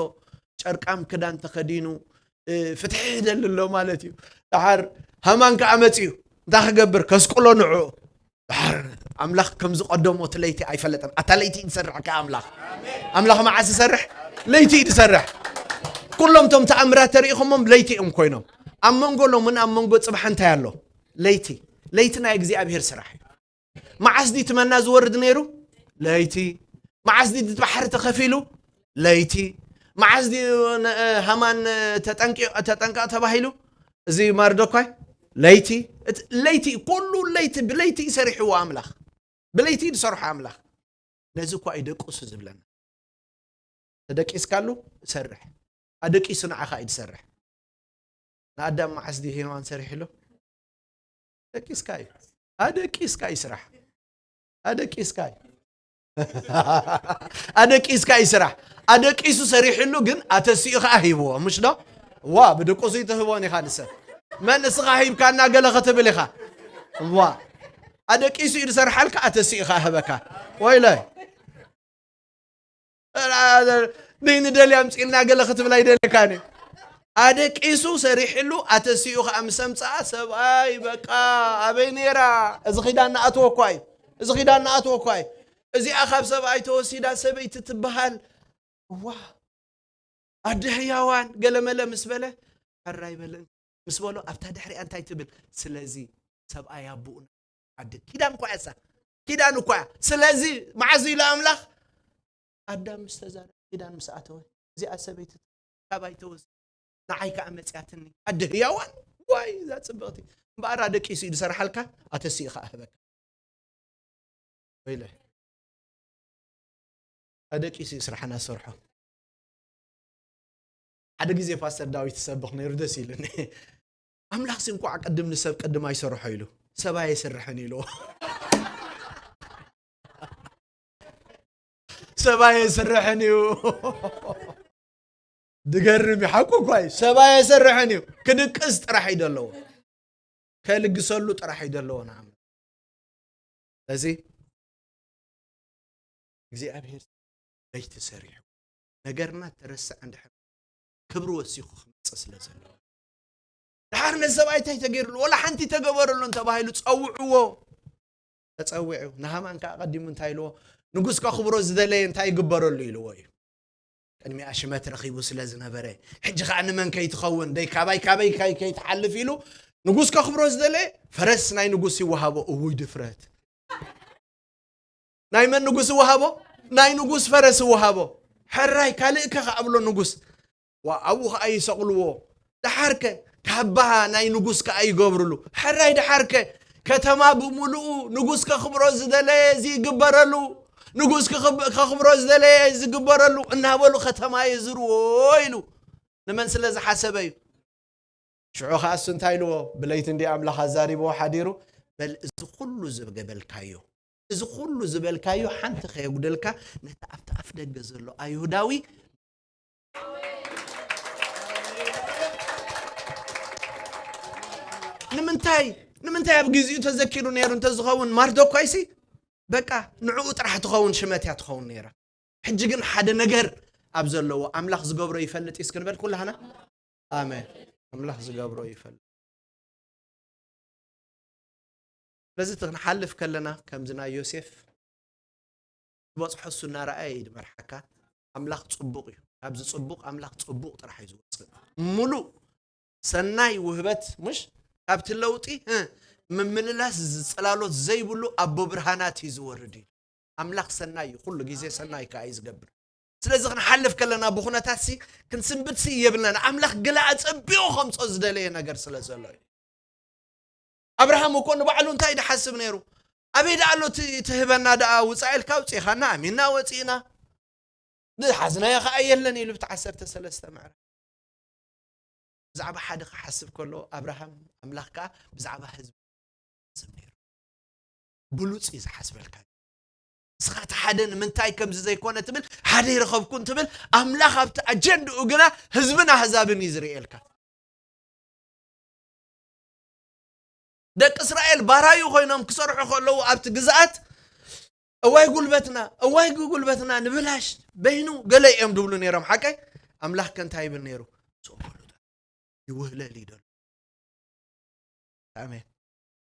ጨርቃም ክዳን ተኸዲኑ ፍትሒ ይደሊ ኣሎ ማለት እዩ። ደሓር ሃማን ከዓ መፅዩ እንታይ ክገብር ከስቅሎ ንዑ። ደሓር ኣምላኽ ከም ዝቐደሞ እቲ ለይቲ ኣይፈለጠን። ኣታ ለይቲ እዩ ዝሰርሕ ከ ኣምላኽ። ኣምላኽ መዓስ ይሰርሕ? ለይቲ እዩ ዝሰርሕ። ኩሎም ቶም ተኣምራት ተሪኢኹሞም ለይቲ እዮም ኮይኖም። ኣብ መንጎ ሎምን ኣብ መንጎ ፅባሕ እንታይ ኣሎ? ለይቲ። ለይቲ ናይ እግዚኣብሔር ስራሕ እዩ። መዓስ ድዩ እቲ መና ዝወርድ ነይሩ? ለይቲ። መዓስ ድዩ እቲ ባሕሪ ተኸፊሉ? ለይቲ። መዓስ ድዩ ሃማን ተጠንቀቕ ተባሂሉ? እዚ ማርዶኳይ ለይቲ። ለይቲ ኩሉ ለይቲ ብለይቲ ይሰሪሕዎ ኣምላኽ። ብለይቲ ዝሰርሖ ኣምላኽ ነዚ እኳ እዩ ደቅሱ ዝብለና። ተደቂስካሉ ሰርሕ። ኣደቂሱ ንዓኻ እዩ ዝሰርሕ። ንኣዳም መዓስ ድዩ ሄዋን ሰሪሕሉ? ደቂስካ እዩ። ኣደቂስካ እዩ ስራሕ። ኣደቂስካ እዩ። ኣደቂስካ እዩ ስራሕ። ኣደቂሱ ሰሪሕሉ ግን ኣተሲኡ ከዓ ሂብዎ። ምሽ ዶ? ዋ ብድቁሱ ይትህቦን ኢኻ ንሰብ። መን እስኻ ሂብካ እናገለ ክትብል ኢኻ። ዋ ኣደቂሱ እዩ ዝሰርሓልካ ኣተሲኡ ከዓ ህበካ። ወይለ ንደልያ ኣምፅልና ገለ ክትብል ኣይደለካን እዩ። ኣደቂሱ ሰሪሕሉ ኣተሲኡ ከዓ ምስ ኣምፅኣ ሰብኣይ በቃ ኣበይ ነይራ? እዚ ኪዳን ንኣትወኳ እዩ። እዚ ኪዳን ንኣትወኳ እዩ። እዚኣ ካብ ሰብኣይ ተወሲዳ ሰበይቲ ትበሃል። እዋ ኣደ ህያዋን ገለመለ ምስ በለ ሕራይ በለ ምስ በሎ ኣብታ ድሕሪኣ እንታይ ትብል? ስለዚ ሰብኣይ ኣቦኡን ዓዲ ኪዳን እኳ እያ እሳ። ኪዳን እኳ እያ። ስለዚ መዓዝ ኢሉ ኣምላኽ ኣዳም ምስ ተዛረበ ኪዳን ምስ ኣተወ እዚኣ ሰበይቲ ካባይ ተወስ ንዓይ ከዓ መፅያትኒ ኣደ ህያዋን ዋይ እዛ ፅብቕቲ እምበኣር ኣደቂሱ እዩ ዝሰርሓልካ ኣተሲኡ ከዓ ህበካ ወይለ ኣደቂሱ እዩ ስራሕና ዝሰርሖ። ሓደ ግዜ ፓስተር ዳዊት ዝሰብኽ ነይሩ ደስ ኢሉኒ። ኣምላኽ ሲ እንኳዕ ቅድም ንሰብ ቅድም ኣይሰርሖ ኢሉ ሰብ ኣየስርሕን ኢልዎ። ሰብ ኣየስርሕን እዩ። ድገርም እዩ ሓቁ እኳ እዩ። ሰብ ኣየስርሕን እዩ። ክድቅስ ጥራሕ እዩ ዘለዎ። ከልግሰሉ ጥራሕ እዩ ዘለዎ ንኣምላኽ። ስለዚ እግዚኣብሔር ለይቲ ሰሪሑ ነገርና ተረስዐ እንድሕር ክብሪ ወሲኹ ክመፅእ ስለ ዘለዎ ድሓር ነዚ ሰብኣይ እንታይ ተገይርሉ ወላ ሓንቲ ተገበረሉን ተባሂሉ ፀውዕዎ። ተፀዊዑ ንሃማን ከዓ ቀዲሙ እንታይ ኢልዎ ንጉስ ከኽብሮ ዝደለየ እንታይ ይግበረሉ ኢልዎ እዩ። ቅድሚኣ ሽመት ረኺቡ ስለ ዝነበረ ሕጂ ከዓ ንመን ከይትኸውን ደይ ካባይ ካበይ ከይትሓልፍ ኢሉ ንጉስ ከኽብሮ ዝደለየ ፈረስ ናይ ንጉስ ይወሃቦ። እውይ ድፍረት! ናይ መን ንጉስ ይወሃቦ? ናይ ንጉስ ፈረስ ይወሃቦ። ሕራይ ካልእ ከ ኣብሎ ንጉስ ዋ ኣብኡ ከዓ ይሰቕልዎ። ደሓርከ ካባ ናይ ንጉስ ከዓ ይገብርሉ። ሕራይ ደሓርከ ከተማ ብምሉኡ ንጉስ ከኽብሮ ዝደለየ እዚ ይግበረሉ፣ ንጉስ ከኽብሮ ዝደለየ ዝግበረሉ እናበሉ ከተማ የዝርዎ ኢሉ ንመን ስለ ዝሓሰበ እዩ። ሽዑ ኸዓ እሱ እንታይ ኢልዎ? ብለይቲ እንዲ ኣምላኽ ኣዛሪብዎ ሓዲሩ፣ በል እዚ ኹሉ ዝገበልካዮ፣ እዚ ኹሉ ዝበልካዮ ሓንቲ ከየጉደልካ ነቲ ኣብቲ ኣፍ ደገ ዘሎ ኣይሁዳዊ ንምንታይ ንምንታይ ኣብ ግዜኡ ተዘኪሩ ነይሩ እንተዝኸውን ማርዶኳይሲ በቃ ንዕኡ ጥራሕ ትኸውን ሽመት እያ ትኸውን ነይራ። ሕጂ ግን ሓደ ነገር ኣብ ዘለዎ ኣምላኽ ዝገብሮ ይፈልጥ እዩ እስክንበል ኩላህና ኣሜን። ኣምላኽ ዝገብሮ ይፈልጥ። ስለዚ እቲ ክንሓልፍ ከለና ከምዚ ናይ ዮሴፍ ዝበፅሖ እሱ እናረኣየ እዩ ዝመርሓካ። ኣምላኽ ፅቡቕ እዩ። ካብዚ ፅቡቕ ኣምላኽ ፅቡቕ ጥራሕ እዩ ዝወፅእ። ሙሉእ ሰናይ ውህበት ሙሽ ካብቲ ለውጢ እ፣ ምምልላስ ዝፅላሎት ዘይብሉ ኣቦ ብርሃናት እዩ ዝወርድ እዩ። ኣምላኽ ሰናይ እዩ፣ ኩሉ ግዜ ሰናይ ከዓ እዩ ዝገብር። ስለዚ ክንሓልፍ ከለና ብኩነታት ሲ ክንስንብት ሲ የብልናን። ኣምላኽ ገለ ኣፀቢቑ ከምፆ ዝደለየ ነገር ስለ ዘሎ እዩ። ኣብርሃም እኮ ንባዕሉ እንታይ ድሓስብ ነይሩ? ኣበይ ደኣ ኣሎ እቲ ትህበና ደኣ ውፃእ ኢልካ ኣውፂእኻና ኣሚንና ወፂእና ንሓዝናዮ ከዓ የለን ኢሉ ብቲ ዓሰርተ ሰለስተ ምዕራፍ ብዛዕባ ሓደ ክሓስብ ከሎ ኣብርሃም ኣምላኽ ከኣ ብዛዕባ ህዝቢ ዝሓስብ ነይሩ። ብሉጽ እዩ ዝሓስበልካ። ንስኻ እቲ ሓደ ንምንታይ ከምዚ ዘይኮነ ትብል፣ ሓደ ይረኸብኩን ትብል፣ ኣምላኽ ኣብቲ ኣጀንድኡ ግና ህዝብን ኣህዛብን እዩ ዝርእየልካ። ደቂ እስራኤል ባራዩ ኮይኖም ክሰርሑ ከለዉ ኣብቲ ግዝኣት እዋይ ጉልበትና እዋይ ጉልበትና ንብላሽ በይኑ ገለ እዮም ድብሉ ነይሮም። ሓቀይ ኣምላኽ ከ እንታይ ይብል ነይሩ? ስቕ በሉ፣ ይውህለል እዩ ደሎ። ኣሜን።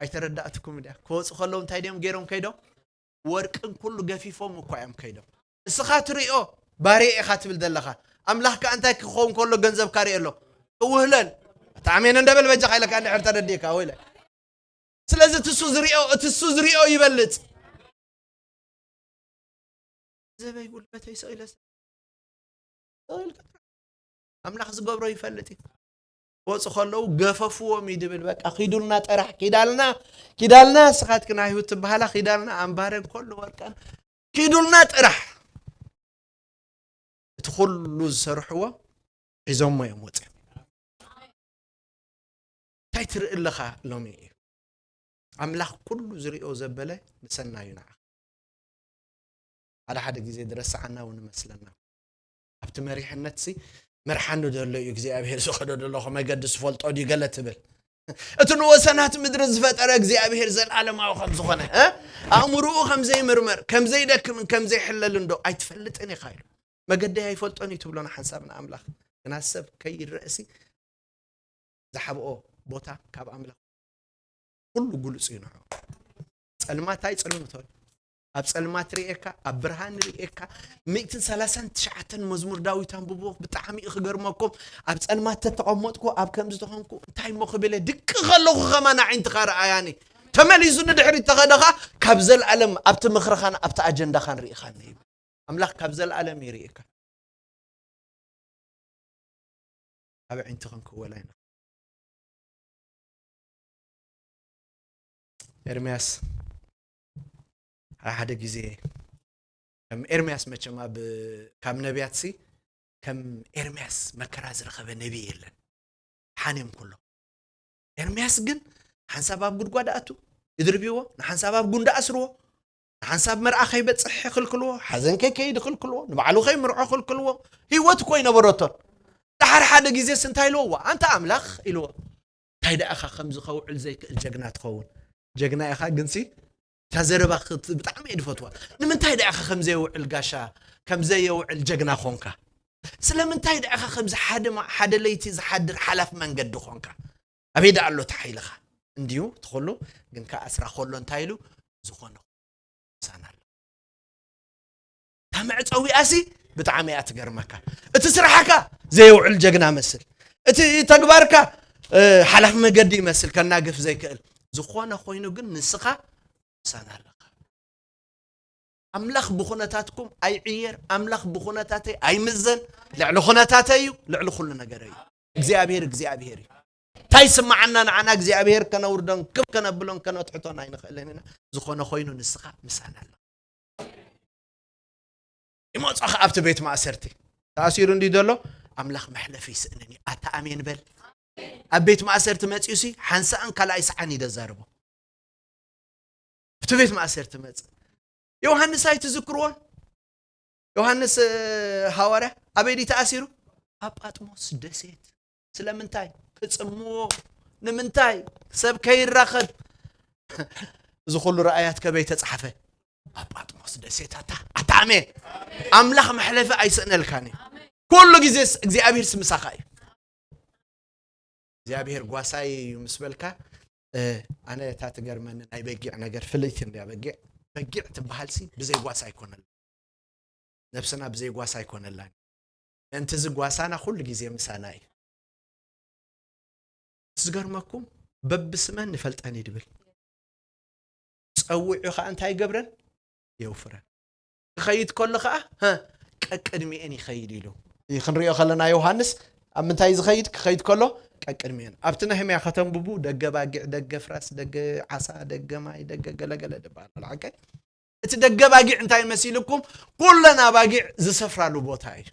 ኣይተረዳእትኩም ድያ? ክወፁ ከለዉ እንታይ ድዮም ገይሮም ከይዶም? ወርቅን ኩሉ ገፊፎም እኳ እዮም ከይዶም። እስኻ ትሪኦ ባርየ ኢኻ ትብል ዘለኻ፣ ኣምላኽ ከኣ እንታይ ክኸውን ከሎ ገንዘብካ ሪኦ ኣሎ? እውህለል። ኣታ ኣሜን እንደበል በጃኻ ኢለካ እንድሕር ተረዲእካ ወይለ። ስለዚ እቲ እሱ ዝሪኦ እቲ እሱ ዝሪኦ ይበልጽ። ዘበይ ጉልበተይ ስቕ ኢለ ስቕ ኢልካ ኣምላኽ ዝገብሮ ይፈልጥ እዩ። ክወፁ ከለዉ ገፈፍዎም እዩ ድብል። በቃ ኪዱልና ጥራሕ ኪዳልና ኪዳልና እስኻትክን ኣይሁድ ትበሃላ ኪዳልና ኣምባረን ኮሎ ወርቀን ኪዱልና ጥራሕ። እቲ ኩሉ ዝሰርሕዎ ሒዞሞ እዮም ወፅኦም። እንታይ ትርኢ ኣለኻ ሎሚ እዩ? ኣምላኽ ኩሉ ዝሪኦ ዘበለ ንሰናዩ ንዓኻ። ሓደ ሓደ ግዜ ዝረስዓና እውን ይመስለና። ኣብቲ መሪሕነት ሲ መርሓኒ ዘሎ እዩ እግዚኣብሔር ዝኸዶ ዘለኹ መገዲ ዝፈልጦ ድዩ ገለ ትብል። እቲ ንወሰናት ምድሪ ዝፈጠረ እግዚኣብሔር ዘላለማዊ ከም ዝኾነ እ? ኣእምሮኡ ከም ዘይምርመር ከም ዘይደክምን ከም ዘይሕለልን ዶ ኣይትፈልጥን ኢኻ ኢሉ። መገደይ ኣይፈልጦን እዩ ትብሎ ንሓንሳብ ንኣምላኽ። ግና ሰብ ከይረእሲ ዝሓብኦ ቦታ ካብ ኣምላኽ ኩሉ ግሉጽ እዩ ንዑ። ጸልማት ኣይጸልምቶን። ኣብ ጸልማት ርእየካ፣ ኣብ ብርሃን ርእየካ። ሚእትን ሰላሳን ትሽዓተን መዝሙር ዳዊት ኣንብብዎ፣ ብጣዕሚ እዩ ክገርመኩም። ኣብ ጸልማት ተተቐመጥኩ፣ ኣብ ከምዚ ተኾንኩ፣ እንታይ እሞ ክብል እየ? ድቂ ከለኹ ኸማን ኣዒንትኻ ረኣያኒ። ተመሊሱ ንድሕሪት ተኸደኻ፣ ካብ ዘልኣለም ኣብቲ ምኽርኻን ኣብቲ ኣጀንዳኻን ርኢኻኒ ይብል። ኣምላኽ ካብ ዘልኣለም ይርእየካ። ኣብ ኣዒንቲ ክንክወል ኣይንኽእል። ኤርምያስ ሓደ ሓደ ግዜ ከም ኤርምያስ መቸም ኣብ ካብ ነቢያትሲ ከም ኤርምያስ መከራ ዝረኸበ ነቢይ የለን። ሓንዮም ኩሎ ኤርምያስ ግን ሓንሳብ ኣብ ጉድጓድ ኣቱ ይድርብዎ፣ ንሓንሳብ ኣብ ጉንዲ ኣስርዎ፣ ንሓንሳብ መርዓ ከይበጽሕ ይኽልክልዎ፣ ሓዘን ከይከይድ ይኽልክልዎ፣ ንባዕሉ ከይምርዖ ይኽልክልዎ፣ ህይወት እኮ ይነበረቶን። ደሓር ሓደ ግዜስ እንታይ ኢልዎ? ዋ ኣንታ ኣምላኽ ኢልዎ። እንታይ ደኣ ኢኻ ከምዚ ከውዕል ዘይክእል ጀግና ትኸውን? ጀግና ኢኻ ግንሲ እታ ዘረባ ክት- ብጣዕሚ እየ ድፈትዋ። ንምንታይ ደኣ ኢኻ ከምዘየውዕል ጋሻ ከምዘየውዕል ጀግና ኾንካ? ስለምንታይ ደኣ ኢኻ ከምዚ ሓደ ማ- ሓደ ለይቲ ዝሓድር ሓላፍ መንገዲ ኾንካ? ኣበይ ደኣ ኣሎ እቲ ሓይልኻ? እንድዩ እቲ ኹሉ ግን ከኣ ኣስራ ከሎ እንታይ ኢሉ ዝኾነ ሳና ኣሎ። እታ መዕፀዊኣሲ ብጣዕሚ እያ ትገርመካ። እቲ ስራሕካ ዘየውዕል ጀግና መስል፣ እቲ ተግባርካ ሓላፍ መገዲ ይመስል ከናግፍ ዘይክእል ዝኾነ ኮይኑ ግን ንስኻ ምሳና ኣለኻ። ኣምላኽ ብኹነታትኩም ኣይዕየር። ኣምላኽ ብኹነታተይ ኣይምዘን። ልዕሊ ኹነታተይ እዩ፣ ልዕሊ ኩሉ ነገር እዩ። እግዚኣብሔር እግዚኣብሔር እዩ። እንታይ ስማዓና ንዓና እግዚኣብሔር ከነውርዶን ክብ ከነብሎን ከነትሕቶን ኣይንኽእልን ኢና። ዝኾነ ኮይኑ ንስኻ ምሳና ኣለኻ። ይመጾ ከ ኣብቲ ቤት ማእሰርቲ ተኣሲሩ እንዲ ዘሎ ኣምላኽ መሕለፊ ይስእንን እዩ። ኣታ ኣሜን በል። ኣብ ቤት ማእሰርቲ መጺኡ ሲ ሓንሳእን ካልኣይ ሰዓን እዩ ዘዛርቦ። ኣብቲ ቤት ማእሰርቲ መጽእ። ዮሃንስ ኣይትዝክርዎን? ዮሃንስ ሃዋርያ ኣበይ ድዩ ተኣሲሩ? ኣብ ጳጥሞስ ደሴት። ስለምንታይ? ክጽምዎ። ንምንታይ? ሰብ ከይራኸብ። እዚ ኩሉ ራእያት ከበይ ተጻሕፈ? ኣብ ጳጥሞስ ደሴት። ኣታ ኣሜን። ኣምላኽ መሕለፊ ኣይስእነልካን እዩ። ኩሉ ግዜስ እግዚኣብሔር ስምሳኻ እዩ። እግዚኣብሔር ጓሳይ እዩ ምስ በልካ ኣነ እታ ትገርመኒ ናይ በጊዕ ነገር ፍልይቲ እንድያ። በጊዕ በጊዕ ትበሃልሲ ብዘይ ጓሳ ኣይኮነላ። ነብስና ብዘይ ጓሳ ኣይኮነላን። ምእንቲ እዚ ጓሳና ኩሉ ግዜ ምሳና እዩ። ዝገርመኩም በብስመን ንፈልጠን እዩ ድብል። ጸዊዑ ኸዓ እንታይ ይገብረን? የውፍረን። ክኸይድ ከሎ ኸዓ ቀቅድሚኤን ይኸይድ ኢሉ ክንሪኦ ከለና ዮሃንስ ኣብ ምንታይ ዝኸይድ ክኸይድ ከሎ ቀቅድሚኤን ኣብቲ ነህምያ ከተንብቡ ደገ ባጊዕ ደገ ፍራስ ደገ ዓሳ ደገ ማይ ደገ ገለገለ ዝበሃል ሓቀ እቲ ደገ ባጊዕ እንታይ መሲልኩም ኩለን ኣባጊዕ ዝሰፍራሉ ቦታ እዩ።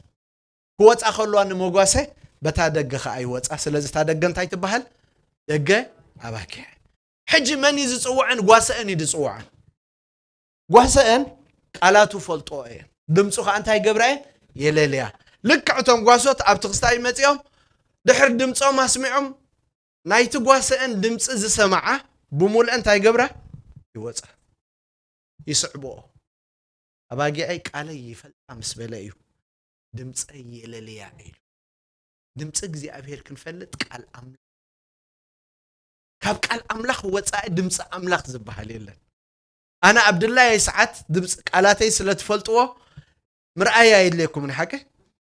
ክወፃ ከልዋ ንመጓሰ በታ ደገ ኸዓ ይወፃ። ስለዚ እታ ደገ እንታይ ትበሃል? ደገ ኣባጊዕ። ሕጂ መን እዩ ዝፅውዐን? ጓሰአን እዩ ዝፅውዐን። ጓሰአን ቃላቱ ፈልጦ እየን። ድምፁ ኸዓ እንታይ ገብራ እየን? የለልያ። ልክዕ እቶም ጓሶት ኣብቲ ክስታይ መፂኦም ድሕር ድምፆም ኣስሚዖም ናይቲ ጓሰአን ድምፂ ዝሰማዓ ብሙልአ እንታይ ገብራ? ይወፃ። ይስዕብኦ። ኣባጊዐይ ቃለይ ይፈልጣ ምስ በለ እዩ ድምፀይ የለልያ ኢሉ። ድምፂ እግዚኣብሔር ክንፈልጥ ቃል ኣምላኽ፣ ካብ ቃል ኣምላኽ ወፃኢ ድምፂ ኣምላኽ ዝበሃል የለን። ኣነ ኣብ ድላየይ ሰዓት ድምፂ ቃላተይ ስለ ትፈልጥዎ ምርኣይ ኣየድልየኩምን ሓቂ።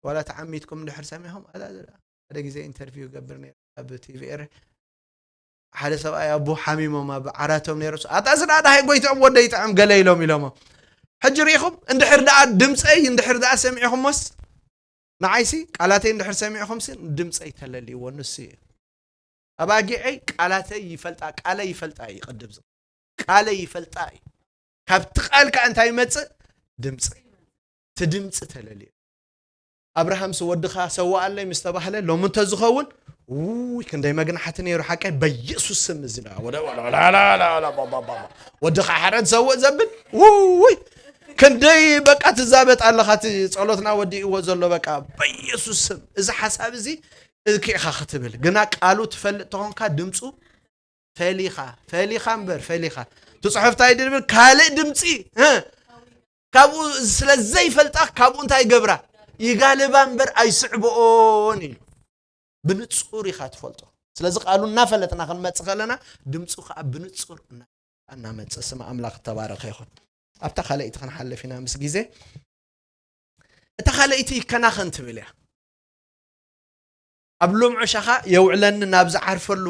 ዋላ ተዓሚትኩም እንድሕር ሰሚዕኹም ኣላ ሓደ ግዜ ኢንተርቪው ገብር ነይረ ኣብ ቲቪ ኤረ ሓደ ሰብኣይ ኣቦ ሓሚሞም ኣብ ዓራቶም ነይሩ። ኣታ ስዳ ዳሃይ ጎይትኦም ወደይ ጥዕም ገለ ኢሎም ኢሎሞ። ሕጂ ርኢኹም እንድሕር ደኣ ድምፀይ እንድሕር ደኣ ሰሚዕኹሞስ ንዓይሲ ቃላተይ እንድሕር ሰሚዕኹምሲ ድምፀይ ተለልይዎ ንሱ እዩ። ኣባጊዐይ ቃላተይ ይፈልጣ፣ ቃለይ ይፈልጣ እዩ። ቅድም ቃለይ ይፈልጣ እዩ። ካብቲ ቃል ከዓ እንታይ ይመፅእ? ድምፂ። እቲ ድምፂ ተለልዩ። ኣብርሃምስ ወድኻ ሰዋኣለይ ምስ ተባህለ ሎሚ እንተዝኸውን ውይ ክንደይ መግናሕቲ ነይሩ ሓቀይ በኢየሱስ ስም እዚ ወድኻ ሓረድ ሰውእ ዘብል ውይ ክንደይ በቃ ትዛበጥ ኣለኻ። እቲ ፀሎትና ወዲእዎ ዘሎ በቃ በኢየሱስ ስም እዚ ሓሳብ እዚ እኪእኻ ክትብል ግና ቃሉ ትፈልጥ ተኾንካ ድምፁ ፈሊኻ ፈሊኻ እምበር ፈሊኻ እቲ ፅሑፍ እንታይ ድብል ካልእ ድምፂ እ፣ ካብኡ ስለ ዘይፈልጣ ካብኡ እንታይ ይገብራ ይጋልባ እምበር ኣይስዕብኦን ኢሉ። ብንፁር ኢኻ ትፈልጦ። ስለዚ ቃሉ እናፈለጥና ክንመፅእ ከለና ድምፁ ከዓ ብንፁር እና- እናመፅእ ስም ኣምላኽ ተባረኸ ይኹን። ኣብታ ካልኣይቲ ክንሓልፍ ኢና ምስ ግዜ። እታ ካልኣይቲ ይከናኸን ትብል እያ። ኣብ ሎምዑ ሻኻ የውዕለኒ ናብ ዝዓርፈሉ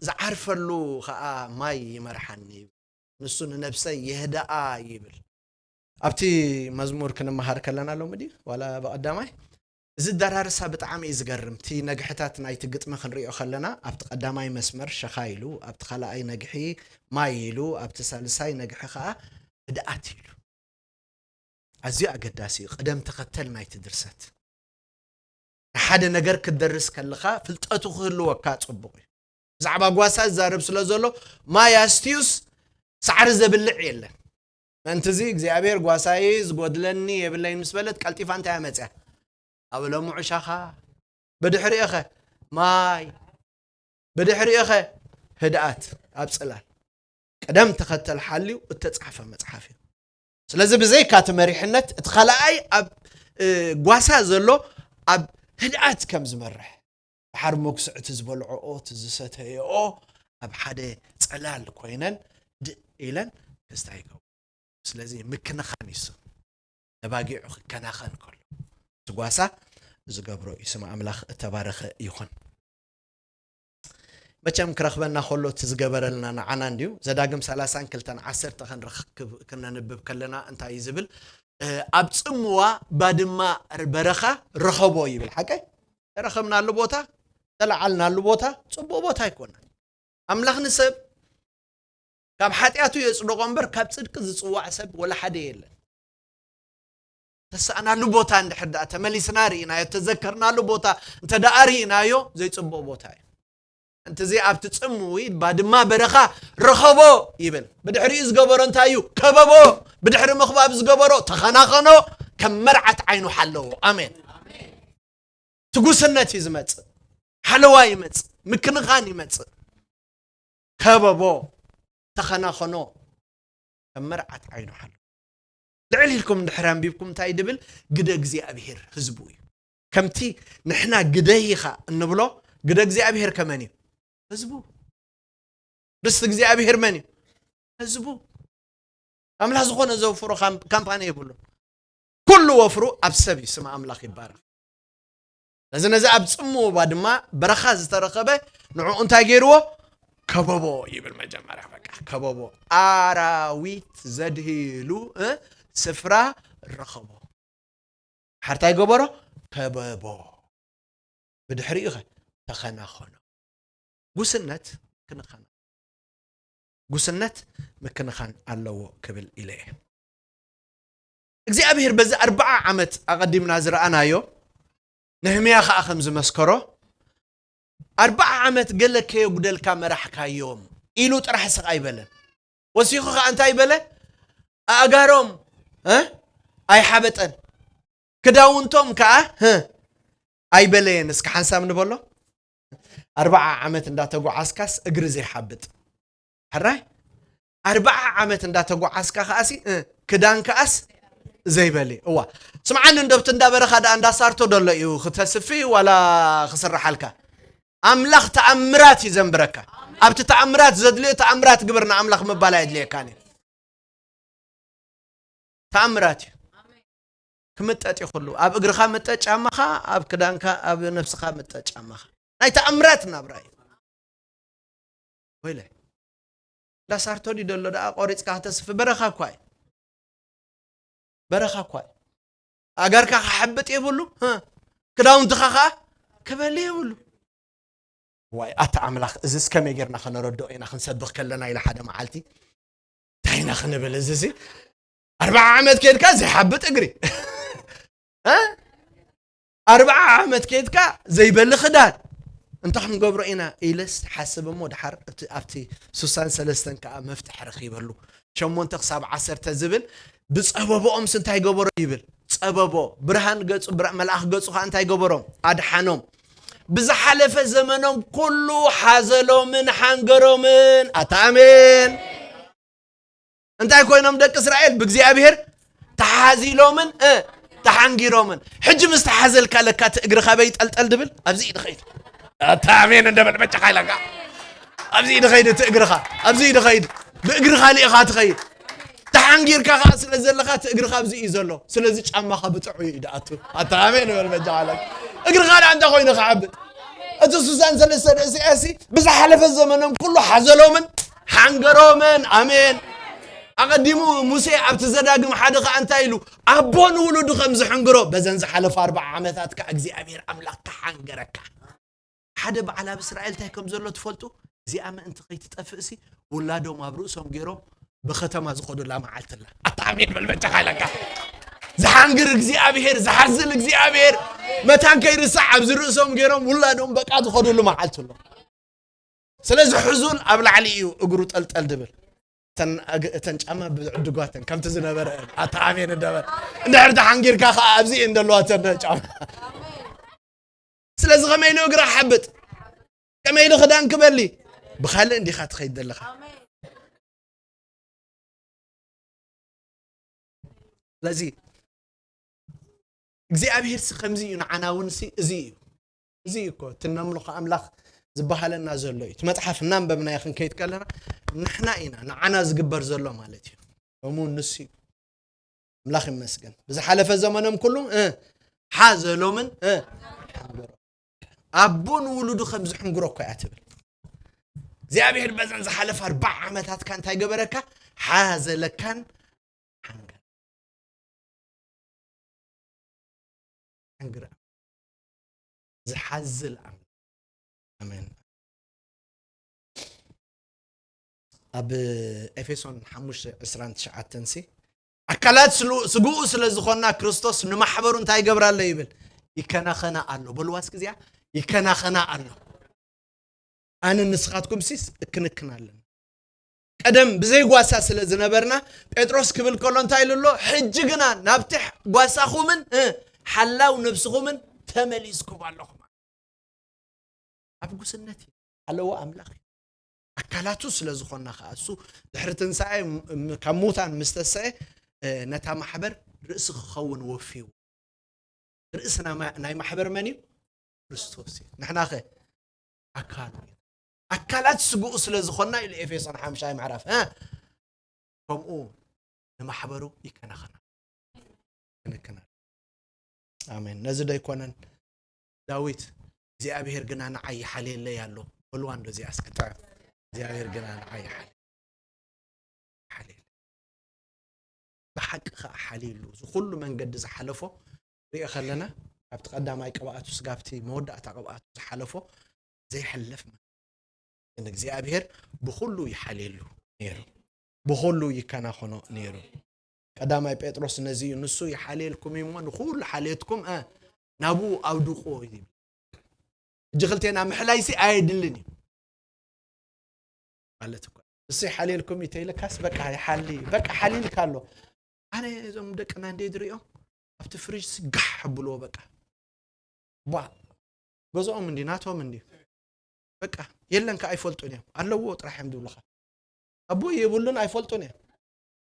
ዝዓርፈሉ ኸዓ ማይ ይመርሓኒ ይብል። ንሱ ንነብሰይ የህደኣ ይብል። ኣብቲ መዝሙር ክንመሃር ከለና ሎሚ ድዩ ዋላ ብቐዳማይ እዚ ደራርሳ ብጣዕሚ እዩ ዝገርም። እቲ ነግሕታት ናይቲ ግጥሚ ክንሪኦ ከለና ኣብቲ ቀዳማይ መስመር ሸኻ ኢሉ ኣብቲ ካልኣይ ነግሒ ማይ ኢሉ ኣብቲ ሳልሳይ ነግሒ ኸዓ ህድኣት ኢሉ። ኣዝዩ ኣገዳሲ እዩ ቅደም ተኸተል ናይቲ ድርሰት። ንሓደ ነገር ክትደርስ ከለኻ ፍልጠቱ ክህልወካ ፅቡቕ እዩ። ብዛዕባ ጓሳ ዝዛረብ ስለ ዘሎ ማይ ኣስትዩስ ሳዕሪ ዘብልዕ የለን። ምእንቲ እዚ እግዚኣብሔር ጓሳይ ዝጎድለኒ የብለይን ምስ በለት ቀልጢፋ እንታይ ኣመፅያ? ኣብ ለምዑ ሻኻ ብድሕሪኡ ኸ ማይ ብድሕሪኡ ኸ ህድኣት ኣብ ፅላል ቅደም ተኸተል ሓልዩ እተፃሕፈ መፅሓፍ እዩ። ስለዚ ብዘይካ እቲ መሪሕነት እቲ ካልኣይ ኣብ እ፣ ጓሳ ዘሎ ኣብ ህድኣት ከም ዝመርሕ ድሓር መጉስዕቲ ዝበልዐኦ እቲ ዝሰተየኦ ኣብ ሓደ ፀላል ኮይነን ድእ ኢለን ክስታይ ይገብሩ። ስለዚ ምክንኻን ይሱ ነባጊዑ ክከናኸን ከሎ እቲ ጓሳ ዝገብሮ እዩ። ስም ኣምላኽ እተባረኸ ይኹን። መቸም ክረኽበና ከሎ እቲ ዝገበረልና ንዓና እንድዩ። ዘዳግም ሰላሳን ክልተን ዓሰርተ ክንረክብ ክነንብብ ከለና እንታይ እዩ ዝብል? እ፣ ኣብ ጽምዋ ባድማ በረኻ ረኸቦ ይብል። ሓቀይ ተረኸብናሉ ቦታ ተለዓልናሉ ቦታ ጽቡቕ ቦታ ኣይኮነን። ኣምላኽ ንሰብ ካብ ሓጢኣቱ የጽድቖ እምበር ካብ ጽድቂ ዝጽዋዕ ሰብ ወላ ሓደ የለን። ተሳእናሉ ቦታ እንድሕር ደኣ ተመሊስና ርኢናዮ፣ ተዘከርናሉ ቦታ እንተ ደኣ ርኢናዮ ዘይጽቡቕ ቦታ እዩ። እንተዚ ኣብቲ ጽምዊ ባድማ በረኻ ረኸቦ ይብል። ብድሕሪኡ ዝገበሮ እንታይ እዩ? ከበቦ። ብድሕሪ ምኽባብ ዝገበሮ ተኸናኸኖ፣ ከም መርዓት ዓይኑ ሓለዎ። ኣሜን። ትጉስነት እዩ ዝመጽእ፣ ሓለዋ ይመጽእ፣ ምክንኻን ይመጽእ። ከበቦ፣ ተኸናኸኖ፣ ከም መርዓት ዓይኑ ሓለዎ። ልዕል ኢልኩም እንድሕር ኣንቢብኩም እንታይ ድብል? ግደ እግዚኣብሔር ህዝቡ እዩ። ከምቲ ንሕና ግደይ ኢኻ እንብሎ ግደ እግዚኣብሔር ከመን እዩ? ህዝቡ። ርስቲ እግዚኣብሔር መን እዩ? ህዝቡ። ኣምላኽ ዝኾነ ዘውፍሮ ካም- ካምፓኒ የብሉን። ኩሉ ወፍሩ ኣብ ሰብ እዩ። ስም ኣምላኽ ይባረኽ። ነዚ ነዚ ኣብ ጽምዋ ድማ በረኻ ዝተረኸበ ንዕኡ እንታይ ገይርዎ? ከበቦ ይብል መጀመርያ። በቃ ከበቦ ኣራዊት ዘድህይሉ እ፣ ስፍራ ረኸቦ። ሓርታይ ገበሮ ከበቦ። ብድሕሪኡ ኸ ተኸናኸኖ። ጉስነት ክንኸና ጉስነት ምክንኻን ኣለዎ ክብል ኢለ እየ። እግዚኣብሔር በዚ ኣርብዓ ዓመት ኣቐዲምና ዝረኣናዮ ነህምያ ኸዓ ከም ዝመስከሮ ኣርባዓ ዓመት ገለ ከየጉደልካ መራሕካዮም ኢሉ ጥራሕ ስቕ ኣይበለን። ወሲኹ ኸዓ እንታይ በለ? ኣእጋሮም፣ እ? ኣይሓበጠን፣ ክዳውንቶም ከኣ፣ እ? ኣይበለየን። እስኪ ሓንሳብ ንበሎ። ኣርባዓ ዓመት እንዳተጓዓዝካስ እግሪ ዘይሓብጥ። ሕራይ? ኣርባዓ ዓመት እንዳተጓዓዝካ ከኣሲ፣ እ፣ ክዳን ከኣስ ዘይበሊ። እዋ። ስምዓኒ፣ እንደብቲ እንዳበረኻ ደኣ እንዳሳርቶ ደሎ እዩ ክተስፊ ዋላ ክስርሓልካ። ኣምላኽ ተኣምራት እዩ ዘንብረካ። ኣብቲ ተኣምራት ዘድልዮ ተኣምራት ግበር፣ ንኣምላኽ ምባል ኣየድልየካን እዩ። ተኣምራት እዩ። ክምጠጥ እዩ ኩሉ። ኣብ እግርኻ ምጠጥ ጫማኻ፣ ኣብ ክዳንካ፣ ኣብ ነብስኻ ምጠጥ ጫማኻ። ናይ ተኣምራት ናብራ እዩ። ወይለ። ላሳርቶ ድዩ ደሎ ደኣ ቆሪጽካ ከተስፊ? በረኻ እኳ እዩ። በረኻ እኳ እዩ። ኣጋርካ ክሓብጥ የብሉ፣ እ፣ ክዳውንትኻ ኸኣ ክበሊ የብሉ። ዋይ፣ ኣታ ኣምላኽ፣ እዚስ ከመይ ጌርና ከነረድኦ ኢና ክንሰብኽ ከለና ኢለ ሓደ መዓልቲ። እንታይ ኢና ክንብል? እዚሲ ኣርባዓ ዓመት ኬድካ ዘይሓብጥ እግሪ። እ? ኣርባዓ ዓመት ኬድካ ዘይበሊ ክዳን። እንታይ ክንገብሮ ኢና ኢለስ ሓስብ እሞ፣ ድሓር እቲ ኣብቲ ሱሳን ሰለስተን ከኣ መፍትሒ ረኺበሉ። ሸሞንተ ክሳብ ዓሰርተ ዝብል፣ ብጸበቦኦምስ እንታይ ገበሮ ይብል? ጸበቦ፣ ብርሃን ገጹ፣ ብራ-፣ መልኣኽ ገጹ ከኣ እንታይ ገበሮም? ኣድሓኖም። ብዝሓለፈ ዘመኖም ኩሉ ሓዘሎምን ሓንገሮምን። ኣታ ኣሜን። እንታይ ኮይኖም ደቂ እስራኤል? ብእግዚኣብሔር ተሓዚሎምን፣ እ፣ ተሓንጊሮምን። ሕጂ ምስ ተሓዘልካ ለካ እቲ እግርኻ በይ ጠልጠል ድብል? ኣብዚ ኢድ ኸይድ። ኣታ ኣሜን እንደ በል በጃኻ ኢለካ። ኣብዚ ኢድ ኸይድ እቲ እግርኻ። ኣብዚ ኢድ ኸይድ። ብእግርኻ ሊኢኻ ትኸይድ። ተሓንጊርካ ኸዓ ስለ ዘለኻ እቲ እግርኻ ኣብዚ እዩ ዘሎ። ስለዚ ጫማኻ ብጥዑይ እዩ ድኣቱ። ኣታ ኣሜን በል በጃኻ ኢለካ። እግርኻ ደኣ እንታይ ኮይኑ ክዓብጥ? እቲ ሱሳን ሰለስተ ደስያሲ ብዝሓለፈ ዘመኖም ኩሉ ሓዘሎምን ሓንገሮምን። ኣሜን። ኣቐዲሙ ሙሴ ኣብቲ ዘዳግም ሓደ ኸኣ እንታይ ኢሉ? ኣቦ ንውሉዱ ከም ዝሕንግሮ፣ በዘን ዝሓለፉ ኣርባዓ ዓመታት ከኣ እግዚኣብሔር ኣምላኽ ክሓንገረካ። ሓደ በዓል ኣብ እስራኤል እንታይ ከም ዘሎ ትፈልጡ? እዚኣ ምእንቲ ከይትጠፍእሲ ውላዶም ኣብ ርእሶም ገይሮም ብኸተማ ዝኸዱላ መዓልቲ ኣላ። ኣታ ኣሜን በል በጃኻ ኢለካ። ዝሓንግር እግዚኣብሔር፣ ዝሓዝል እግዚኣብሔር፣ መታን ከይርሳዕ ኣብዚ ርእሶም ገይሮም ውላዶም በቃ ዝኸዱሉ መዓልቲ ኣሎ። ስለዚ ሕዙል ኣብ ላዕሊ እዩ እግሩ ጠልጠል ድብል። እተን ኣግ-፣ እተን ጫማ ብዕድጓተን ከምቲ ዝነበረ እየን። ኣታ ኣሜን እንደ በል። እንድሕር ተሓንጊርካ ኸዓ ኣብዚ እየን ዘለዋ እተን ጫማ። ስለዚ ከመይ ኢሉ እግራ ሓብጥ? ከመይ ኢሉ ክዳን ክበሊ? ብኻልእ እንዲኻ ትኸይድ ዘለኻ። ስለዚ እግዚኣብሔር ሲ ከምዚ እዩ፣ ንዓና እውን ሲ እዚ እዩ። እዚ እዩ እኮ እቲ ነምልኾ ኣምላኽ ዝበሃለና ዘሎ እዩ። እቲ መጽሓፍ እናንበብናዮ ክንከይድ ከለና ንሕና ኢና፣ ንዓና ዝግበር ዘሎ ማለት እዩ። ከምኡ ንሱ እዩ። ኣምላኽ ይመስገን። ብዝሓለፈ ዘመኖም ኩሉ፣ እ፣ ሓዘሎምን፣ እ፣ ኣቦ ንውሉዱ ከም ዝሕንግሮ እኮ እያ ትብል። እግዚኣብሔር በዘን ዝሓለፈ ኣርባዓ ዓመታትካ እንታይ ገበረካ? ሓዘለካን ሓንገር-፣ ሓንግር ዝሓዝል ኣምላኽ። ኣሜን። ኣብ ኤፌሶን ሓሙሽተ ዕስራን ትሽዓተን ሲ፣ ኣካላት ስሉ-፣ ስግኡ ስለ ዝኾንና ክርስቶስ ንማሕበሩ እንታይ ይገብር ኣሎ ይብል? ይከናኸና ኣሎ። በልዋ እስኪ እዚኣ፣ ይከናኸና ኣሎ። ኣነ ንስኻትኩም ሲስ እክንክን ኣለና። ቀደም ብዘይ ጓሳ ስለ ዝነበርና፣ ጴጥሮስ ክብል ከሎ እንታይ ኢሉ ኣሎ? ሕጂ ግና ናብቲ ጓሳኹምን፣ እ፣ ሓላው ነብስኹምን ተመሊስኩም ኣለኹም። ኣብ ጉስነት እዩ። ሓለዎ ኣምላኽ እዩ። ኣካላቱ ስለ ዝኾንና ኸዓ፣ እሱ ድሕሪ ትንሳኤ ም-፣ ም-፣ ካብ ሙታን ምስ ተሰኤ፣ እ፣ ነታ ማሕበር ርእሲ ክኸውን ወፊዩ። ርእሲ ናይ ማ-፣ ናይ ማሕበር መን እዩ? ክርስቶስ እዩ። ንሕና ኸ ኣካሉ እዩ። ኣካላት ስግኡ ስለ ዝኾንና ኢሉ ኤፌሶን ሓምሻይ ምዕራፍ፣ እ፣ ከምኡ ንማሕበሩ ይከናኸና። ክንክና። ኣሜን። ነዚ ዶ ኣይኮነን ዳዊት እግዚኣብሔር ግና ንዓይ ይሓልየለይ ኣሎ? በልዋ እንዶ እዚኣ እስኪ ጥዕም። እግዚኣብሔር ግና ንዓይ ይሓልየ-፣ ይሓልየለይ። ብሓቂ ኸዓ ሓልየሉ። እዚ ኩሉ መንገዲ ዝሓለፎ ሪኦ ከለና፣ ካብቲ ቀዳማይ ቅብኣቱ ስጋብቲ መወዳእታ ቅብኣቱ ዝሓለፎ ዘይሕለፍ መንገዲ። ግን እግዚኣብሔር ብኹሉ ይሓልየሉ ነይሩ። ብኹሉ ይከናኸኖ ነይሩ። ቀዳማይ ጴጥሮስ ነዚ እዩ፣ ንሱ ይሓልየልኩም እዩ እሞ ንኹሉ ሓልየትኩም፣ እ፣ ናብኡ ኣውድቕዎ እዩ ይብል። ሕጂ ክልቴና ምሕላይሲ ኣየድልን እዩ ማለት እኮ። እሱ ይሓልየልኩም እዩ ተይለካስ በቃ ይሓሊ፣ በቃ ሓሊልካ ኣሎ። ኣነ እዞም ደቅና እንደ ድሪኦም ኣብቲ ፍሪጅ ስጋሕ ብልዎ በቃ። ቧ፣ ገዝኦም እንዲ ናቶም እንዲ በቃ የለን ከ ኣይፈልጡን እዮም። ኣለዎ ጥራሕ እዮም ዝብሉኻ። ኣቦ የብሉን ኣይፈልጡን እዮም።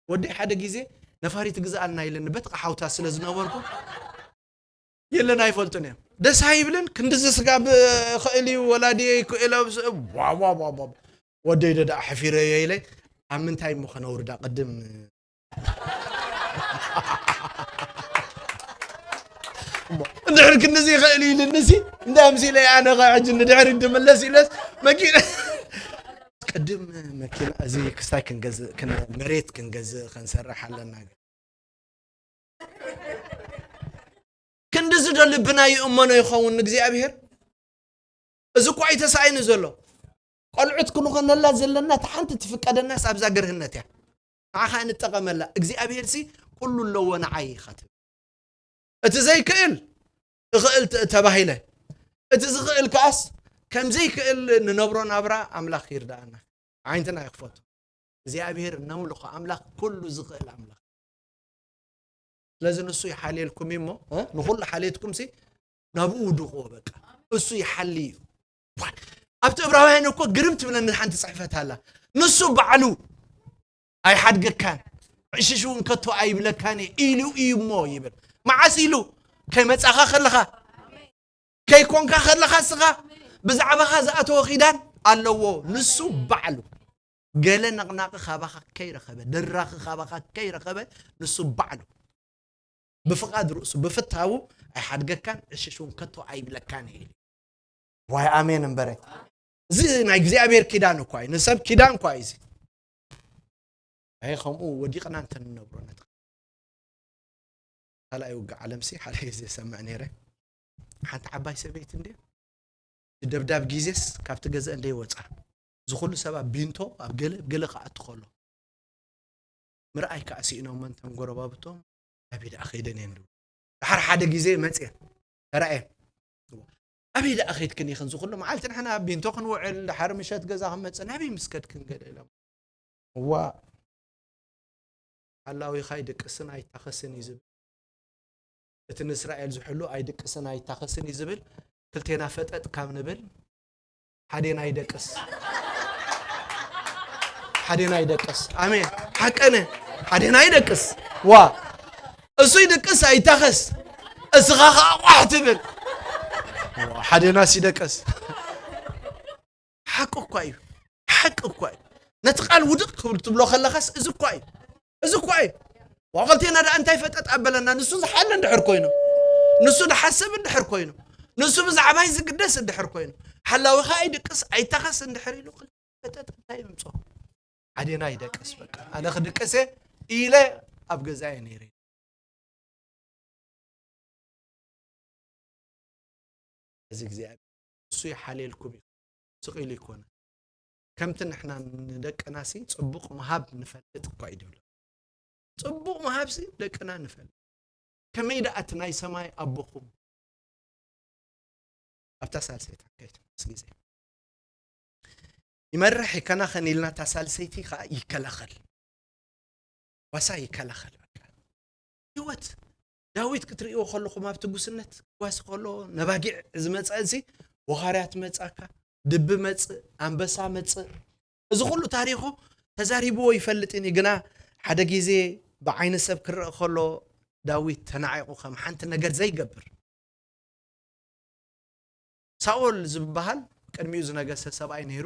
ወደይ ሓደ ግዜ ነፋሪት ግዝኣልና ኢለኒ በቲ ሓውታ ስለ ዝነበርኩ የለን ኣይፈልጡን እዮም። ደስ ኣይብልን ክንድዚ ስጋብ ክእል እዩ ወላዲየይ ክእለ። ዋ፣ ዋ፣ ዋ፣ ዋ። ወደይ ደኣ ሕፊረዮ ኢለ ኣብ ምንታይ እሞ ከነውርዳ ቅድም እሞ እንድሕር ክንድዚ ይኽእል ኢልንሲ እንዳ ምስ ኢለ ኣነ ኸ ሕጂ ንድሕሪት ድምለስ ኢለስ መኪና ቅድም መኪና እዚ ክስታይ ክንገዝእ ክን- መሬት ክንገዝእ ክንሰርሕ ኣለና። ክንድዚ ዶ ልብና ይእመኖ ይኸውን ንእግዚኣብሔር? እዚ እኳ እዩ ተሳኢኑ ዘሎ። ቆልዑት ክንኾነላ ዘለና እታ ሓንቲ ትፍቀደናስ ኣብዛ ገርህነት እያ። ንዓኻ ንጠቐመላ እግዚኣብሔር ሲ ኩሉ ኣለዎ ንዓይ ኢኻ ትብል። እቲ ዘይክእል እኽእል ተ- ተባሂለ እቲ ዝኽእል ከኣስ ከም ዘይክእል ንነብሮ ናብራ ኣምላኽ ይርዳኣና። ዓይንትና ይኽፈቱ። እግዚኣብሔር ነምልኾ ኣምላኽ ኩሉ ዝኽእል ኣምላኽ። ስለዚ ንሱ ይሓልየልኩም እዩ እሞ እ? ንኹሉ ሓልየትኩም ሲ ናብኡ ውድቕዎ በቃ። እሱ ይሓሊ እዩ። ዋ፣ ኣብቲ እብራውያን እኮ ግርም ትብለኒ ሓንቲ ጽሕፈት ኣላ። ንሱ ባዕሉ ኣይሓድገካን ዕሽሽ እውን ከቶ ኣይብለካን እየ ኢሉ እዩ እሞ ይብል። መዓስ ኢሉ? ከይመጻኻ ከለኻ ከይኮንካ ከለኻ እስኻ ብዛዕባኻ ዝኣተወ ኺዳን ኣለዎ። ንሱ ባዕሉ ገለ ነቕናቒ ካባኻ ከይረኸበ ድራኺ ካባኻ ከይረኸበ ንሱ ባዕሉ ብፍቓድ ርእሱ ብፍታዉ ኣይሓድገካን ዕሽሽ እውን ከቶ ኣይብለካን እየ ኢሉ። ዋይ ኣሜን እምበረ። እዚ ናይ እግዚኣብሔር ኪዳን እኳ እዩ ንሰብ ኪዳን እኳ እዩ እዚ። ኣይ ከምኡ ወዲቕና እንተ ንነብሮ ነቲ ካልኣይ ውግእ ዓለምሲ ሓደ ግዜ ሰምዕ ነይረ። ሓንቲ ዓባይ ሰበይቲ እንደ ደብዳብ ግዜስ ካብቲ ገዛ እንደ ይወፃ እዚ ኩሉ ሰብ ኣብ ቢንቶ ኣብ ገለ ገለ ክኣቱ ከሎ ምርኣይ ከዓ ስኢኖም መንተን ጎረባብቶም ኣበይ ደኣ ከይደን እየን ድብል። ድሓር ሓደ ግዜ መፅየን ተራእየን ኣበይ ደኣ ከይድክን ኢኽን ዝኩሉ መዓልቲ ንሕና ኣብ ቢንቶ ክንውዕል ድሓር ምሸት ገዛ ክንመፅእ ናበይ ምስ ከድክን ገለ ኢሎም እዋ ሓላዊኻ ኣይድቅስን ኣይታኸስን እዩ ዝብል። እቲ ንእስራኤል ዝሕሉ ኣይድቅስን ኣይታኸስን እዩ ዝብል። ክልቴና ፈጠጥ ካብ ንብል ሓዴና ይደቅስ። ሓዴና ይደቅስ። ኣሜን። ሓቀነ። ሓዴና ይደቅስ። ዋ እሱ ይድቅስ ኣይታኸስ። እስኻ ኸዓ ቋሕ ትብል። ዋ፣ ሓዴናስ ይደቅስ። ሓቂ እኳ እዩ። ሓቂ እኳ እዩ። ነቲ ቃል ውድቕ ክብል ትብሎ ከለኻስ እዚ እኳ እዩ። እዚ እኳ እዩ። ዋቆልቴና ደኣ እንታይ ፈጠጥ ኣበለና ንሱ ዝሓለ እንድሕር ኮይኑ ንሱ ዝሓስብ እንድሕር ኮይኑ ንሱ ብዛዕባይ ዝግደስ እንድሕር ኮይኑ ሓላዊኻ ኣይድቅስ ኣይታኸስ እንድሕር ኢሉ ፈጠጥ እንታይ ይምጾ? ሓዴና ይደቅስ በቃ ኣነ ክድቅስ እየ ኢለ ኣብ ገዛየ ነይረ። እዚ እግዚኣብሔር እሱ ይሓልየልኩም እዩ ስቕ ኢሉ ይኮነ። ከምቲ ንሕና ንደቅናሲ ጽቡቕ ምሃብ ንፈልጥ እኳ እዩ ድብሎ። ጽቡቕ ምሃብሲ ደቅና ንፈልጥ። ከመይ ደኣ እቲ ናይ ሰማይ ኣቦኹም ኣብታ ሳልሰይቲ ከይት ምስ ግዜ ይመርሕ ይከናኸን ኢልና እታ ሳልሰይቲ ከዓ ይከላኸል ዋሳ ይከላኸል በቃ። ህይወት ዳዊት ክትርእይዎ ከለኹም ኣብቲ ጉስነት ክጓሲ ከሎ ነባጊዕ ዝመፀ እዚ ወኻርያ ትመፅኣካ ድቢ መፅእ ኣንበሳ መፅእ እዚ ኩሉ ታሪኹ ተዛሪብዎ ይፈልጥን እዩ ግና ሓደ ግዜ ብዓይኒ ሰብ ክረአ ከሎ ዳዊት ተናዒቑ ከም ሓንቲ ነገር ዘይገብር ሳኦል ዝበሃል ቅድሚኡ ዝነገሰ ሰብኣይ ነይሩ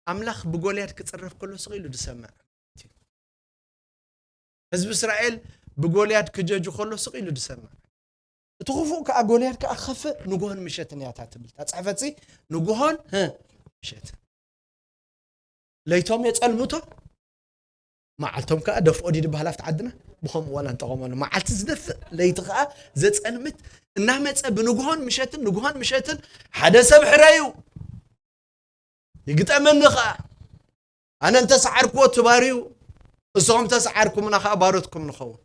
ኣምላኽ ብጎልያድ ክፅረፍ ከሎ ስቕ ኢሉ ዝሰምዕ ህዝቢ እስራኤል ብጎልያድ ክጀጁ ከሎ ስቕ ኢሉ ዝሰምዕ እቲ ክፉእ ከዓ ጎልያድ ከዓ ክኸፍእ ንጎሆን ምሸትን እያ እታ ትብል እታ ፅሕፈት ንጎሆን ምሸትን ለይቶም የፀልምቶ መዓልቶም ከዓ ደፍኦ ድዩ ዝበሃል ኣብቲ ዓድና ብኸምኡ ዋላ ንጠቐመሉ መዓልቲ ዝደፍእ ለይቲ ከዓ ዘፀልምት እናመፀ ብንጉሆን ምሸትን ንጉሆን ምሸትን ሓደ ሰብ ሕረዩ ይግጠመኒ ከዓ ኣነ እንተሰዓርክዎ ትባርዩ እሶም ተሰዓርኩምና ከዓ ባሮትኩም ንኸውን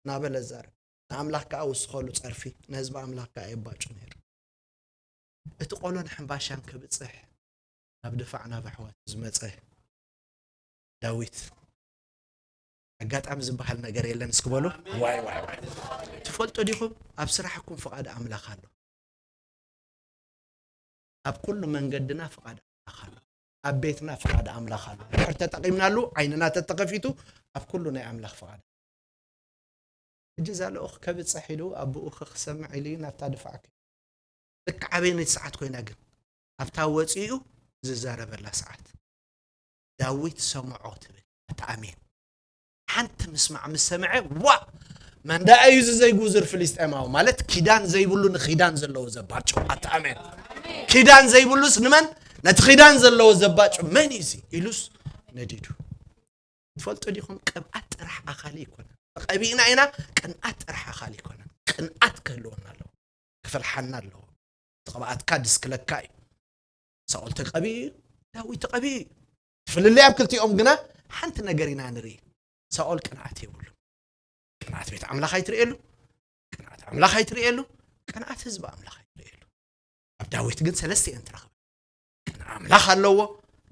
እናበለ ዛረብ ንኣምላኽ ከዓ ውስኸሉ ፀርፊ ንህዝቢ ኣምላኽ ከዓ የባጩ ነይሩ እቲ ቆሎን ሕምባሻን ክብጽሕ ናብ ድፋዕ ናብ ኣሕዋቱ ዝመጸ ዳዊት ኣጋጣሚ ዝበሃል ነገር የለን። እስኪ በሉ ዋይ ዋይ ዋይ። ትፈልጡ ዲኹም? ኣብ ስራሕኩም ፍቓድ ኣምላኽ ኣሎ። ኣብ ኩሉ መንገድና ፍቓድ ኣምላኽ ኣሎ። ኣብ ቤትና ፍቓድ ኣምላኽ ኣሎ። ድሕር ተጠቒምናሉ ዓይንና ተተኸፊቱ ኣብ ኩሉ ናይ ኣምላኽ ፍቓድ። ሕጂ እዛ ልኡኽ ከብጽሕ ኢሉ ኣቦኡ ክሰምዕ ኢሉ ናብታ ድፋዕ ከ ልክዕ ኣበየነይቲ ሰዓት ኮይና ግን ኣብታ ወፂኡ ዝዛረበላ ሰዓት ዳዊት ሰምዖ ትብል። ኣታ ኣሜን። ሓንቲ ምስማዕ ምስ ሰምዐ ዋ መን ደኣ እዩ እዚ ዘይጉዝር ፍልስጤማዊ ማለት ኪዳን ዘይብሉ ንኺዳን ዘለዎ ዘባጭው። ኣታ ኣሜን። ኪዳን ዘይብሉስ ንመን ነቲ ኺዳን ዘለዎ ዘባጭው መን እዩ እዚ ኢሉስ ነዲዱ። ትፈልጡ ዲኹም? ቅብኣት ጥራሕ ኣኻሊ ኣይኮነን። ተቐቢእና ኢና፣ ቅንኣት ጥራሕ ኣኻሊ ኣይኮነን። ቅንኣት ክህልወና ኣለዎ፣ ክፈልሓና ኣለዎ። እቲ ቅብኣትካ ድስክለካ እዩ። ሳኦል ተቐቢኡ እዩ፣ ዳዊት ተቐቢኡ እዩ። ፍልልይ ኣብ ክልቲኦም ግና ሓንቲ ነገር ኢና ንርኢ። ሳኦል ቅንኣት የብሉ። ቅንኣት ቤት ኣምላኽ ኣይትርእየሉ፣ ቅንኣት ኣምላኽ ኣይትርእየሉ፣ ቅንኣት ህዝቢ ኣምላኽ ኣይትርእየሉ። ኣብ ዳዊት ግን ሰለስተ እየን ትረኽበ። ቅንኢ ኣምላኽ ኣለዎ፣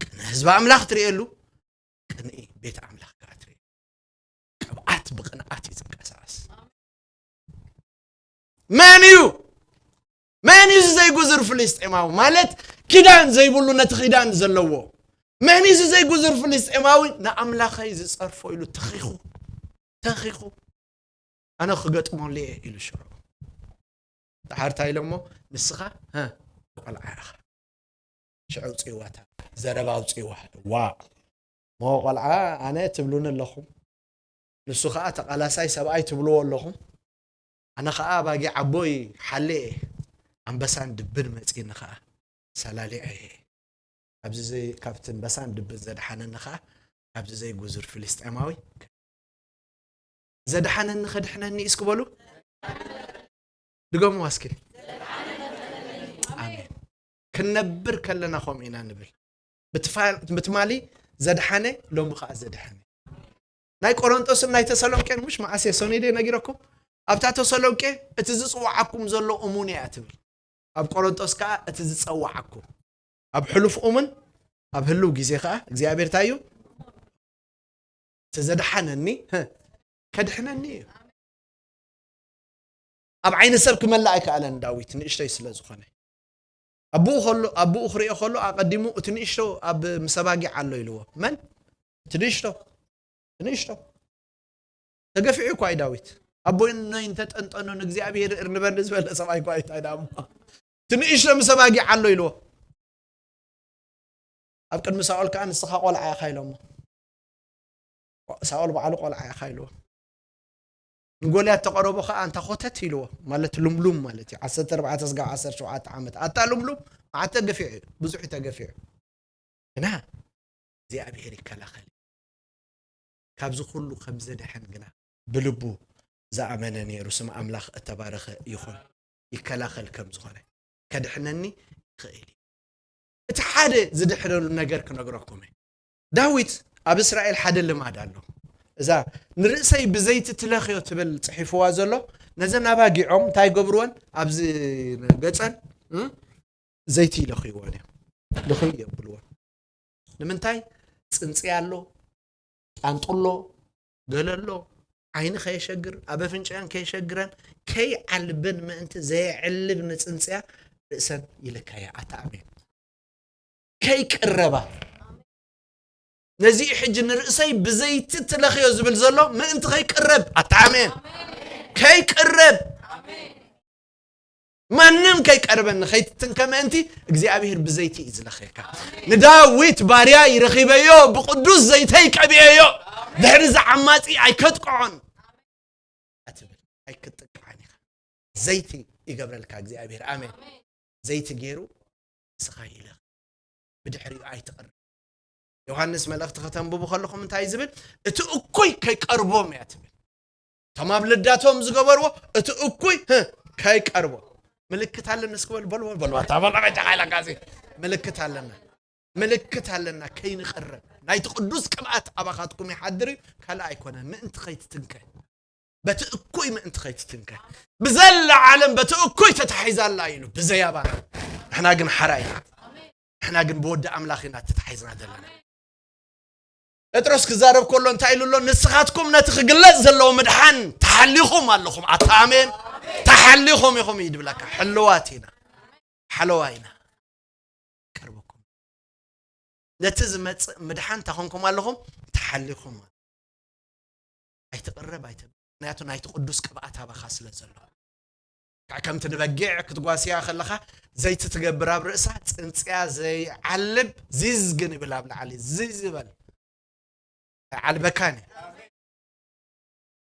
ቅንኢ ህዝቢ ኣምላኽ ትርእየሉ፣ ቅንኢ ቤት ኣምላኽ ከዓ ትርእየሉ። ቅብኣት ብቕንኣት እዩ ዝንቀሳቐስ። መን እዩ? መን እዩ እዚ ዘይጉዝር ፍልስጤማዊ? ማለት ኪዳን ዘይብሉ ነቲ ኪዳን ዘለዎ። መን እዩ እዚ ዘይጉዝር ፍልስጤማዊ? ንኣምላኸይ ዝጸርፎ ኢሉ ተኺኹ፣ ተኺኹ። ኣነ ክገጥመሉ እየ ኢሉ ሽዑ። ደሓር እንታይ ኢሎሞ? ንስኻ፣ ሀ፣ ቆልዓ ኢኻ። ሽዑ ኣውፅእዋ፣ እታ ዘረባ ኣውፅእዋ። ዋ፣ ሞ ቆልዓ ኣነ ትብሉኒ ኣለኹም፣ ንሱ ኸዓ ተቓላሳይ ሰብኣይ ትብልዎ ኣለኹም። ኣነ ኸዓ ኣባጊዕ ኣቦይ ሓሌ እየ። ኣንበሳን ድብን መፂኒ ኸዓ ሰላሊዐ እየ። ኣብዚ ዘይ-፣ ካብቲ ኣንበሳን ድብን ዘድሓነኒ ኸዓ ካብዚ ዘይጉዙር ፍልስጤማዊ ዘድሓነኒ ከድሕነኒ እስኪ በሉ። ድገምዋ እስኪ። ኣሜን። ክንነብር ከለና ከምኡ ኢና ንብል። ብትፋ-፣ ብትማሊ ዘድሓነ፣ ሎሚ ኸዓ ዘድሕን። ናይ ቆሮንጦስን ናይ ተሰሎንቄን፣ ምሽ መዓስ እየ ሰኑይ ድየ ነጊረኩም? ኣብታ ተሰሎንቄ፣ እቲ ዝጽውዓኩም ዘሎ እሙን እያ ትብል። ኣብ ቆሮንጦስ ከኣ፣ እቲ ዝጸውዓኩም። ኣብ ሕሉፍ እሙን፣ ኣብ ህሉው ግዜ ከኣ፣ እግዚኣብሔር እንታይ እዩ? እቲ ዘድሓነኒ፣ ህ፣ ከድሕነኒ እዩ። ኣብ ዓይኒ ሰብ ክመልእ ኣይከኣለን ዳዊት፣ ንእሽተይ ስለ ዝኾነ። ኣቦኡ ከሎ፣ ኣቦኡ ክሪኦ ከሎ፣ ኣቐዲሙ፣ "እቲ ንእሽቶ ኣብ ምስ ኣባጊዕ ኣሎ" ኢልዎ። መን? እቲ ንእሽቶ። እቲ ንእሽቶ። ተገፊዑ እኳ እዩ ዳዊት። ኣቦይ እኖይ እንተጠንጠኑ ንእግዚኣብሔር ይቕር ንበል ዝበለ ሰብኣይ እኳ እዩ፣ እንታይ ደኣ እሞ። እቲ ንእሽቶ ምስ ኣባጊዕ ኣሎ ኢልዎ። ኣብ ቅድሚ ሳኦል ከኣ ንስኻ ቆልዓ ኢኻ ኢሎሞ። ሳኦል ባዕሉ ቆልዓ ኢኻ ኢልዎ። ንጎልያድ ተቐረቦ ከኣ ኣንታ ኾተት ኢልዎ። ማለት ልምሉም ማለት እዩ። ዓሰርተ ኣርባዕተ ስጋብ ዓሰርተ ሸውዓተ ዓመት። ኣታ ልምሉም፣ መዓት ተገፊዑ እዩ። ብዙሕ እዩ ተገፊዑ። ግና እግዚኣብሔር ይከላኸል። ካብዚ ኩሉ ከም ዘድሕን ግና ብልቡ ዝኣመነ ነይሩ። ስም ኣምላኽ እተባረኸ ይኹን። ይከላኸል ከም ዝኾነ፣ ከድሕነኒ ይኽእል እዩ። እቲ ሓደ ዝድሕነሉ ነገር ክነግረኩም እየ። ዳዊት ኣብ እስራኤል ሓደ ልማድ ኣሎ። እዛ ንርእሰይ ብዘይቲ ትለኽዮ ትብል ጽሒፍዋ ዘሎ፣ ነዘን ኣባጊዖም እንታይ ገብርወን? ኣብዚ ገጸን፣ እ? ዘይቲ ይለኽይወን እዮም። ልኽይ የብልወን። ንምንታይ? ጽንጽያ ኣሎ፣ ጣንጡ ኣሎ፣ ገለ ኣሎ። ዓይኒ ከየሸግር፣ ኣብ ኣፍንጫኣን ከየሸግረን፣ ከይዓልበን ምእንቲ ዘየዕልብ ንጽንጽያ ርእሰን ይልከያ። ኣታ ኣሜን። ከይቅረባ። ነዚ ሕጂ ንርእሰይ ብዘይቲ ትለኽዮ ዝብል ዘሎ ምእንቲ ከይቅረብ። ኣታ ኣሜን። ከይቅረብ። ማንም ከይቀርበኒ ከይትትንከ ምእንቲ እግዚኣብሔር ብዘይቲ እዩ ዝለኽየካ። ንዳዊት ባርያ ይረኺበዮ ብቅዱስ ዘይተይ ቀቢኤዮ። ድሕሪ እዚ ዓማጺ ኣይከጥቅዖን። ኣትብል ኣይክትጥቃዕን ኢኻ። ዘይቲ ይገብረልካ እግዚኣብሔር። ኣሜን። ዘይቲ ገይሩ ንስኻ ይለኽ። ብድሕሪኡ ኣይትቕርብ። ዮሃንስ መልእኽቲ ከተንብቡ ከለኹም እንታይ ዝብል? እቲ እኩይ ከይቀርቦም እያ ትብል። እቶም ኣብ ልዳቶም ዝገበርዎ እቲ እኩይ፣ ህ፣ ከይቀርቦ። ምልክት ኣለና እስኪ በሉ፣ በሉ፣ በሉ፣ በሉ። ኣታ በሉ፣ በጃኻ ኢላካ እዚ። ምልክት ኣለና። ምልክት ኣለና ከይንቐርብ። ናይቲ ቅዱስ ቅብኣት ኣባኻትኩም ይሓድር እዩ፣ ካልእ ኣይኮነን። ምእንቲ ከይትትንከ። በቲ እኩይ ምእንቲ ከይትትንከ። ብዘላ ዓለም በቲ እኩይ ተታሒዛ ኣላ ኢሉ፣ ብዘይ ኣባና። ንሕና ግን ሓራ ኢና። ንሕና ግን ብወዲ ኣምላኽ ኢና ተታሒዝና ዘለና። ጴጥሮስ ክዛረብ ከሎ እንታይ ኢሉ ኣሎ? ንስኻትኩም ነቲ ክግለጽ ዘለዎ ምድሓን ተሓሊኹም ኣለኹም። ኣታ ኣሜን። ተሓሊኹም ኢኹም እዩ ድብለካ። ሕልዋት ኢና። ሓለዋ ኢና። ቀርበኩም። ነቲ ዝመጽእ ምድሓን እንታይ ኮንኩም ኣለኹም? ተሓሊኹም። ኣይትቕረብ፣ ኣይተ-፣ ምኽንያቱ ናይቲ ቅዱስ ቅብኣት ኣባኻ ስለ ዘሎ። ከዓ ከምቲ ንበጊዕ ክትጓስያ ከለኻ ዘይቲ ትገብር ኣብ ርእሳ፣ ጽንጽያ ዘይዓልብ ዚዝ ግን ይብል ኣብ ላዕሊ፣ ዚዝ ይበል። ኣይዓልበካን እዩ።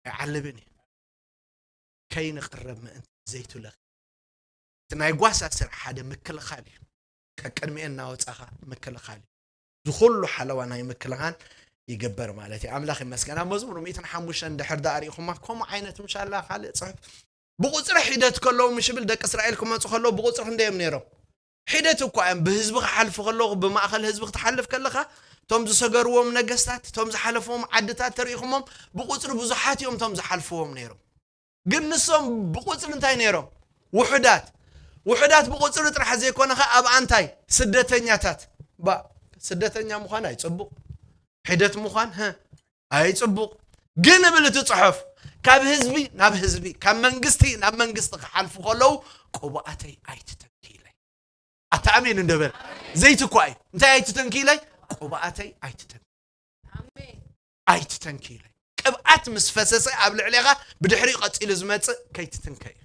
ኣይዓልብን እዩ። ከይንቕረብ ምእንቲ ዘይቱ ለኺ። እቲ ናይ ጓሳ ስራሕ ሓደ ምክልኻል እዩ። ቀቅድሚኤን እናወጻኻ ምክልኻል እዩ። ዝኹሉ ሓለዋ ናይ ምክልኻል ይግበር ማለት እዩ። ኣምላኽ ይመስገን። ኣብ መዝሙር ሚእትን ሓሙሽተን ድሕር ደኣ ርኢኹማ፣ ከምኡ ዓይነት ምሻላ ካልእ ጽሑፍ ብቁጽሪ ሒደት ከለዉ ምሽ ብል ደቂ እስራኤል ክመጹ ከለዉ ብቁጽሪ ክንደይ እዮም ነይሮም? ሒደት እኳ እዮም። ብህዝቢ ክሓልፉ ከለዉ፣ ብማእከል ህዝቢ ክትሓልፍ ከለኻ፣ እቶም ዝሰገርዎም ነገስታት፣ እቶም ዝሓለፍዎም ዓድታት ተሪኢኹሞም፣ ብቁጽሪ ብዙሓት እዮም እቶም ዝሓልፍዎም ነይሮም። ግን ንሶም ብቁጽሪ እንታይ ነይሮም? ውሑዳት። ውሑዳት ብቁጽሪ ጥራሕ ዘይኮነ ኸኣ ኣብ ኣንታይ? ስደተኛታት። ባ፣ ስደተኛ ምዃን ኣይጽቡቕ። ሒደት ምዃን፣ ህ፣ ኣይጽቡቕ። ግን እብል እቲ ጽሑፍ፣ ካብ ህዝቢ ናብ ህዝቢ፣ ካብ መንግስቲ ናብ መንግስቲ ክሓልፉ ከለዉ፣ ቅቡኣተይ ኣይትተንክይለይ። ኣታ ኣሜን እንደ በል። ዘይቲ እኳ እዩ። እንታይ ኣይትተንክይለይ? ቅብኣተይ ኣይትተንክይለይ። ኣይትተንክይለይ። ቅብኣት ምስ ፈሰሰ ኣብ ልዕሌኻ ብድሕሪኡ ቀጺሉ ዝመጽእ ከይትትንከ እዩ።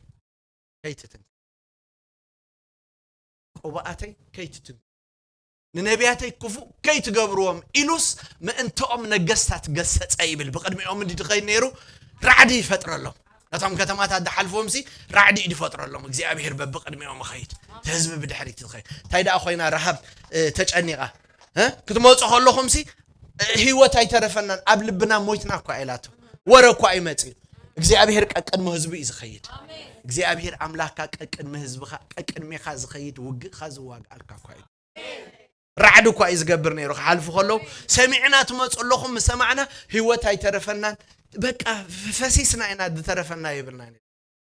ከይትትንከ። ቅብኣተይ ከይትትንከ። ንነቢያተይ ክፉእ ከይትገብርዎም ኢሉስ ምእንትኦም ነገስታት ገሰጸ ይብል። ብቕድሚኦም እንዲ ድኸይድ ነይሩ ራዕዲ ይፈጥረሎም። ነቶም ከተማታት ድሓልፍዎም ሲ ራዕዲ እዩ ድፈጥረሎም። እግዚኣብሔር በብቕድሚኦም ይኸይድ። እቲ ህዝቢ ብድሕሪት ይኸይድ። እንታይ ደኣ ኮይና ረሃብ፣ እ፣ ተጨኒቓ፣ እ፣ ክትመጹ ከለኹም ሲ፣ እ፣ ህይወት ኣይተረፈናን፣ ኣብ ልብና ሞይትና እኳ ኢላቶ። ወረ እኳ ይመጽእ እዩ። እግዚኣብሔር ቀቅድሚ ህዝቡ እዩ ዝኸይድ። እግዚኣብሔር ኣምላኽካ ቀቅድሚ ህዝብኻ፣ ቀቅድሜኻ ዝኸይድ ውግእኻ ዝዋግኣልካ እኳ እዩ። ራዕዲ እኳ እዩ ዝገብር ነይሩ። ክሓልፉ ከለዉ ሰሚዕና ትመጹ ኣለኹም፣ ምስ ሰማዕና ህይወት ኣይተረፈናን፣ በቃ ፈሲስና ኢና፣ ዝተረፈና የብልና።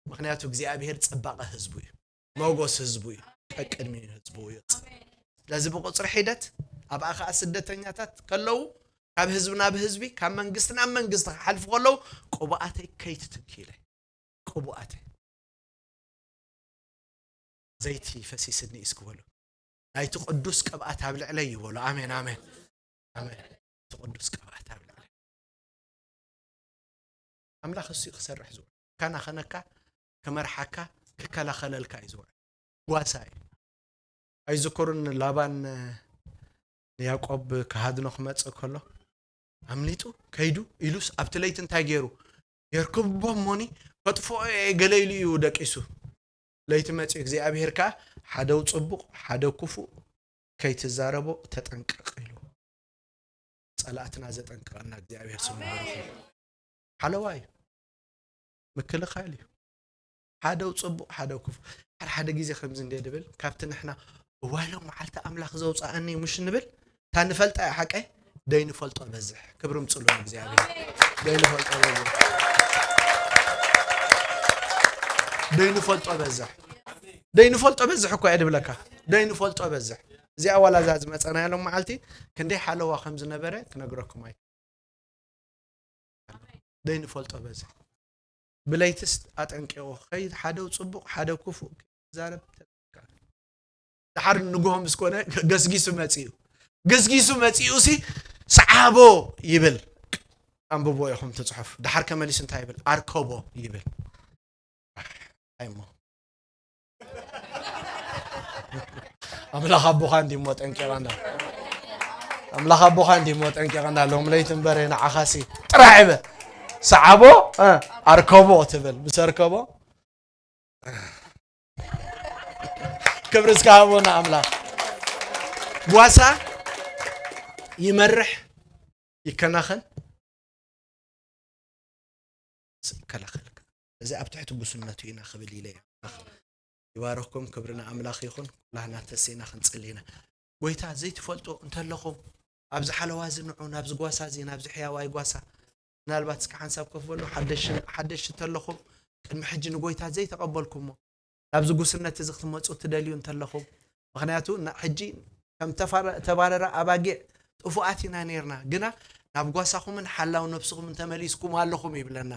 ምኽንያቱ እግዚኣብሔር ጽባቐ ህዝቡ እዩ፣ ሞጎስ ህዝቡ እዩ፣ ቀቅድሚ ህዝቡ ይወጽእ። ስለዚ ብቁጽሪ ሒደት ኣብኣ ኸኣ ስደተኛታት ከለዉ ካብ ህዝቢ ናብ ህዝቢ፣ ካብ መንግስቲ ናብ መንግስቲ ክሓልፉ ከለዉ ቅቡኣተይ ከይትትንክይለይ፣ ቅቡኣተይ ዘይቲ ፈሲስኒ እስኪ በሉ። ናይቲ ቅዱስ ቅብኣት ኣብ ልዕለይ ይበሉ። ኣሜን፣ ኣሜን፣ ኣሜን። እቲ ቅዱስ ቅብኣት ኣብ ልዕለይ። ኣምላኽ እሱ እዩ ክሰርሕ ዝውዕል። ካናኸነካ፣ ክመርሓካ፣ ክከላኸለልካ እዩ ዝውዕል። ጓሳ እዩ። ኣይዝክሩን ላባን ንያዕቆብ ክሃድኖ ክመጽእ ከሎ፣ ኣምሊጡ ከይዱ ኢሉስ ኣብቲ ለይቲ እንታይ ገይሩ? የርክቦ እሞኒ ከጥፍኦ እየ ገለ ኢሉ እዩ ደቂሱ። ለይቲ መጺኡ እግዚኣብሔር ከኣ ሓደ ጽቡቕ ሓደ ክፉእ ከይትዛረቦ ተጠንቀቕ ኢሉ። ጸላእትና ዘጠንቅቐና እግዚኣብሔር ስሙ ይባረኽ። ሓለዋ እዩ። ምክልኻል እዩ። ሓደ ጽቡቕ ሓደ ክፉእ። ሓደ ሓደ ግዜ ከምዚ እንደ ድብል ካብቲ ንሕና እዋይ ሎም መዓልቲ ኣምላኽ ዘውፅኣኒ ምሽ ንብል፣ እታ ንፈልጣ እያ ሓቀይ፣ ደይንፈልጦ በዝሕ። ክብሪ ምጽሉ ንእግዚኣብሔር። ደይንፈልጦ በዝሕ። ደይንፈልጦ በዝሕ። ደይንፈልጦ በዝሕ እኮ እየ ድብለካ። ደይንፈልጦ በዝሕ። እዚኣ ዋላ እዛ ዝመጸናያ ሎም መዓልቲ ክንደይ ሓለዋ ከም ዝነበረ ክነግረኩም ኣይ ደይንፈልጦ በዝሕ። ብለይትስ ኣጠንቂቑ ኸይድ፣ ሓደ ጽቡቕ ሓደ ክፉእ ክዛረብ ተጠንቀቕ። ደሓር ንግሆ ምስ ኮነ ገስጊሱ መጺኡ። ገስጊሱ መጺኡ ሲ ሰዓቦ ይብል። ኣንብቦ ኢኹም እቲ ጽሑፍ። ደሓር ከመሊሱ እንታይ ይብል? ኣርከቦ ይብል። ኣይ እሞ። ኣምላኽ ኣቦኻ እንዲሞ ጠንቂቐና። ኣምላኽ ኣቦኻ እንዲሞ ጠንቂቐና። ሎም ለይቲ እምበር ንዓኻሲ ጥራሕ ይበል። ሰዓቦ፣ እ፣ ኣርከቦ ትብል። ምስ ኣርከቦ። ክብሪ እስከ ሃቦ ንኣምላኽ። ጓሳ ይመርሕ፣ ይከናኸን፣ ይከላኸልካ። እዚ ኣብ ትሕቲ ጉስነቱ ኢና ክብል ኢለ እየ። ይባረኽኩም፣ ክብሪ ንኣምላኽ ይኹን። ኩላህና ተሲእና ክንጽሊ ኢና። ጎይታ ዘይትፈልጦ እንተለኹም፣ ኣብዚ ሓለዋ እዚ ንዑ፣ ናብዚ ጓሳ እዚ፣ ናብዚ ሕያዋይ ጓሳ፣ ምናልባት እስከ ሓንሳብ ኮፍ በሉ፣ ሓደሽ-፣ ሓደሽቲ እንተለኹም፣ ቅድሚ ሕጂ ንጎይታ ዘይተቐበልኩሞ፣ ናብዚ ጉስነት እዚ ክትመጹ ትደልዩ እንተለኹም፣ ምኽንያቱ ሕጂ ከም ተባረራ ኣባጊዕ ጥፉኣት ኢና ነርና፣ ግና ናብ ጓሳኹምን ሓላው ነፍስኹምን ተመሊስኩም ኣለኹም ይብለና።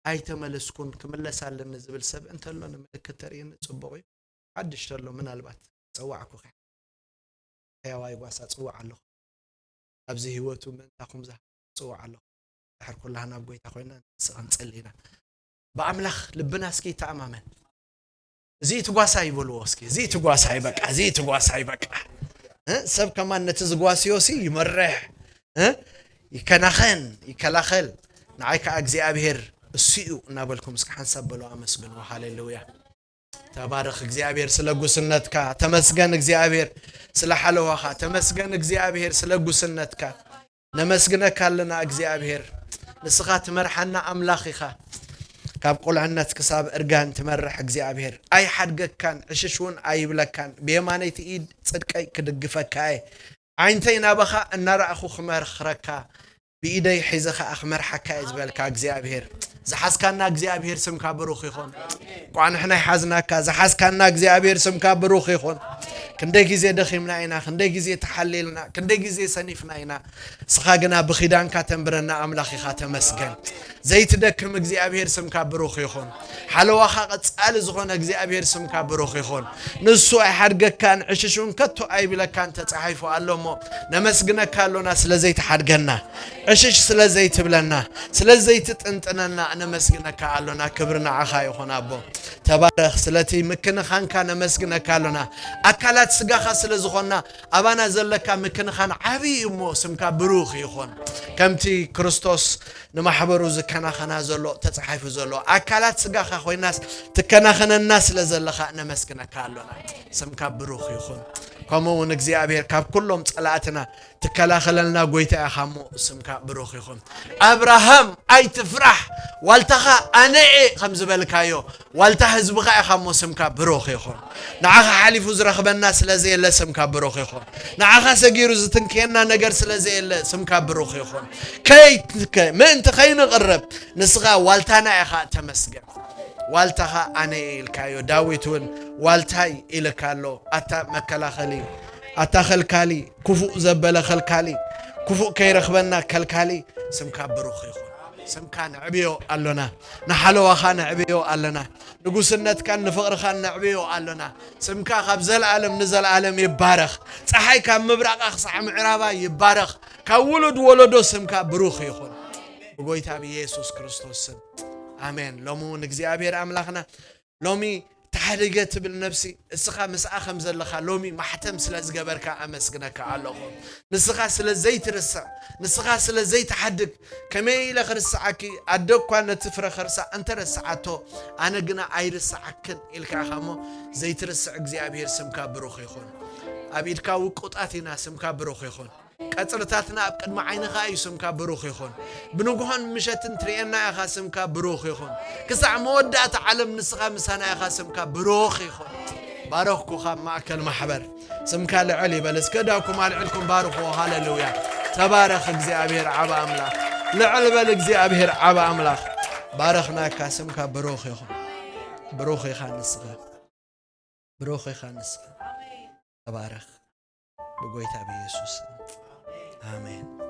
ኣይተመለስኩን፣ ክምለስ ኣለኒ ዝብል ሰብ እንተሎ ንምልክት ተርእየኒ ጽቡቕ እዩ። ሓድሽ ተሎ ምናልባት ጸዋዕኩኺ። ሕያዋይ ጓሳ ጽዋዕ ኣለኹ። ኣብዚ ህይወቱ ምእንታኹም ዝሃ ጽዋዕ ኣለኹ። ድሕር ኩላህና ኣብ ጎይታ ኮይና ንስኻ ንጸሊ ኢና። ብኣምላኽ ልብና እስኪ ይተኣማመን። እዚ እቲ ጓሳ ይበልዎ እስኪ፣ እዚ እቲ ጓሳ ይበቃ፣ እዚ እቲ ጓሳ ይበቃ። እ? ሰብ ከማን ነቲ ዝጓስዮ ሲ ይመርሕ፣ እ? ይከናኸን፣ ይከላኸል። ንዓይ ከኣ እግዚኣብሔር እሱ እዩ እናበልኩም እስኪ ሓንሳብ በሉ ኣመስግንዎ። ሃሌሉያ። ተባረኽ እግዚኣብሔር ስለ ጉስነትካ፣ ተመስገን እግዚኣብሔር ስለ ሓለዋኻ፣ ተመስገን እግዚኣብሔር ስለ ጉስነትካ። ነመስግነካ ኣለና እግዚኣብሔር። ንስኻ ትመርሓና ኣምላኽ ኢኻ። ካብ ቁልዕነት ክሳብ እርጋን ትመርሕ እግዚኣብሔር። ኣይሓድገካን፣ ዕሽሽ እውን ኣይብለካን። ብየማነይቲ ኢድ ጽድቀይ ክድግፈካ እየ። ዓይንተይ ናባኻ እናረኣኹ ክመርኽረካ፣ ብኢደይ ሒዘ ኸኣ ክመርሓካ እየ ዝበልካ እግዚኣብሔር። ዝሓዝካና እግዚኣብሔር ስምካ ብሩኽ ይኹን። እኳ ንሕና ይሓዝናካ፣ ዝሓዝካና እግዚኣብሔር ስምካ ብሩኽ ይኹን። ክንደይ ግዜ ደኺምና ኢና፣ ክንደይ ግዜ ተሓሊልና፣ ክንደይ ግዜ ሰኒፍና ኢና። ንስኻ ግና ብኺዳንካ ተንብረና ኣምላኽ ኢኻ፣ ተመስገን። ዘይትደክም እግዚኣብሔር ስምካ ብሩኽ ይኹን። ሓለዋኻ ቀጻሊ ዝኾነ እግዚኣብሔር ስምካ ብሩኽ ይኹን። ንሱ ኣይሓድገካን፣ ዕሽሽ እውን ከቶ ኣይብለካን ተጻሒፉ ኣሎ እሞ፣ ነመስግነካ ኣሎና ስለ ዘይትሓድገና፣ ዕሽሽ ስለ ዘይትብለና፣ ስለ ዘይትጥንጥነና ነመስግነካ ኣሎና። ክብሪ ንዓኻ ይኹን ኣቦ። ተባረኽ። ስለቲ ምክንኻንካ ነመስግነካ ኣሎና። ኣካላት ስጋኻ ስለ ዝኾንና፣ ኣባና ዘለካ ምክንኻን ዓብዪ እዩ እሞ፣ ስምካ ብሩኽ ይኹን። ከምቲ ክርስቶስ ንማሕበሩ ዝከናኸና ዘሎ ተጻሒፉ ዘሎ፣ ኣካላት ስጋኻ ኮይናስ ትከናኸነና ስለ ዘለኻ ነመስግነካ ኣሎና። ስምካ ብሩኽ ይኹን። ከምኡ እውን እግዚኣብሔር ካብ ኩሎም ጸላእትና ትከላኸለልና ጎይታ ኢኻ እሞ ስምካ ብሩኽ ይኹን። ኣብርሃም ኣይትፍራሕ፣ ዋልታኻ ኣነ እየ ከም ዝበልካዮ፣ ዋልታ ህዝብኻ ኢኻ እሞ ስምካ ብሩኽ ይኹን። ንዓኻ ሓሊፉ ዝረኽበና ስለ ዘየለ ስምካ ብሩኽ ይኹን። ንዓኻ ሰጊሩ ዝትንክየና ነገር ስለ ዘየለ ስምካ ብሩኽ ይኹን። ከይ-፣ ከ-፣ ምእንቲ ከይንቕረብ ንስኻ ዋልታና ኢኻ፣ ተመስገን። ዋልታኻ ኣነ እየ ኢልካዮ። ዳዊት እውን ዋልታይ ኢልካ ኣሎ። ኣታ መከላኸሊ፣ ኣታ ከልካሊ፣ ክፉእ ዘበለ ከልካሊ፣ ክፉእ ከይረኽበና ከልካሊ፣ ስምካ ብሩኽ ይኹን። ስምካ ነዕብዮ ኣሎና፣ ንሓለዋኻ ነዕብዮ ኣለና፣ ንጉስነትካን ንፍቕርኻን ነዕብዮ ኣሎና። ስምካ ካብ ዘለኣለም ንዘለኣለም ይባረኽ። ጸሓይ ካብ ምብራቓ ክሳዕ ምዕራባ ይባረኽ። ካብ ውሉድ ወለዶ ስምካ ብሩኽ ይኹን። ብጎይታ ብኢየሱስ ክርስቶስ ስም። ኣሜን። ሎሚ እውን እግዚኣብሔር ኣምላኽና ሎሚ ተሓደገ ትብል ነፍሲ፣ እስኻ ምስኣ ከም ዘለኻ ሎሚ ማሕተም ስለ ዝገበርካ ኣመስግነካ ኣለኹ። ንስኻ ስለ ዘይትርስዕ፣ ንስኻ ስለ ዘይትሓድግ፣ ከመይ ኢለ ክርስዓኪ? ኣደ እኳ ነቲ ፍረ ከርሳ እንተ ረስዓቶ፣ ኣነ ግና ኣይርስዓክን ኢልካ ኢኻ እሞ፣ ዘይትርስዕ እግዚኣብሔር ስምካ ብሩኽ ይኹን። ኣብ ኢድካ ውቁጣት ኢና፣ ስምካ ብሩኽ ይኹን። ቀጽርታትና ኣብ ቅድሚ ዓይንኻ እዩ፣ ስምካ ብሩኽ ይኹን። ብንግሆን ምሸትን ትርእየና ኢኻ፣ ስምካ ብሩኽ ይኹን። ክሳዕ መወዳእታ ዓለም ንስኻ ምሳና ኢኻ፣ ስምካ ብሩኽ ይኹን። ባረኽኩኻ ኣብ ማእከል ማሕበር። ስምካ ልዕል ይበል። እስከ እዳውኩም ኣልዕልኩም ባርኽዎ። ሃሌሉያ። ተባረኽ እግዚኣብሔር ዓቢ ኣምላኽ። ልዕል በል እግዚኣብሔር ዓቢ ኣምላኽ። ባረኽናካ፣ ስምካ ብሩኽ ይኹን። ብሩኽ ኢኻ ንስኻ። ብሩኽ ኢኻ ንስኻ። ተባረኽ ብጎይታ ብኢየሱስ ስም። ኣሜን።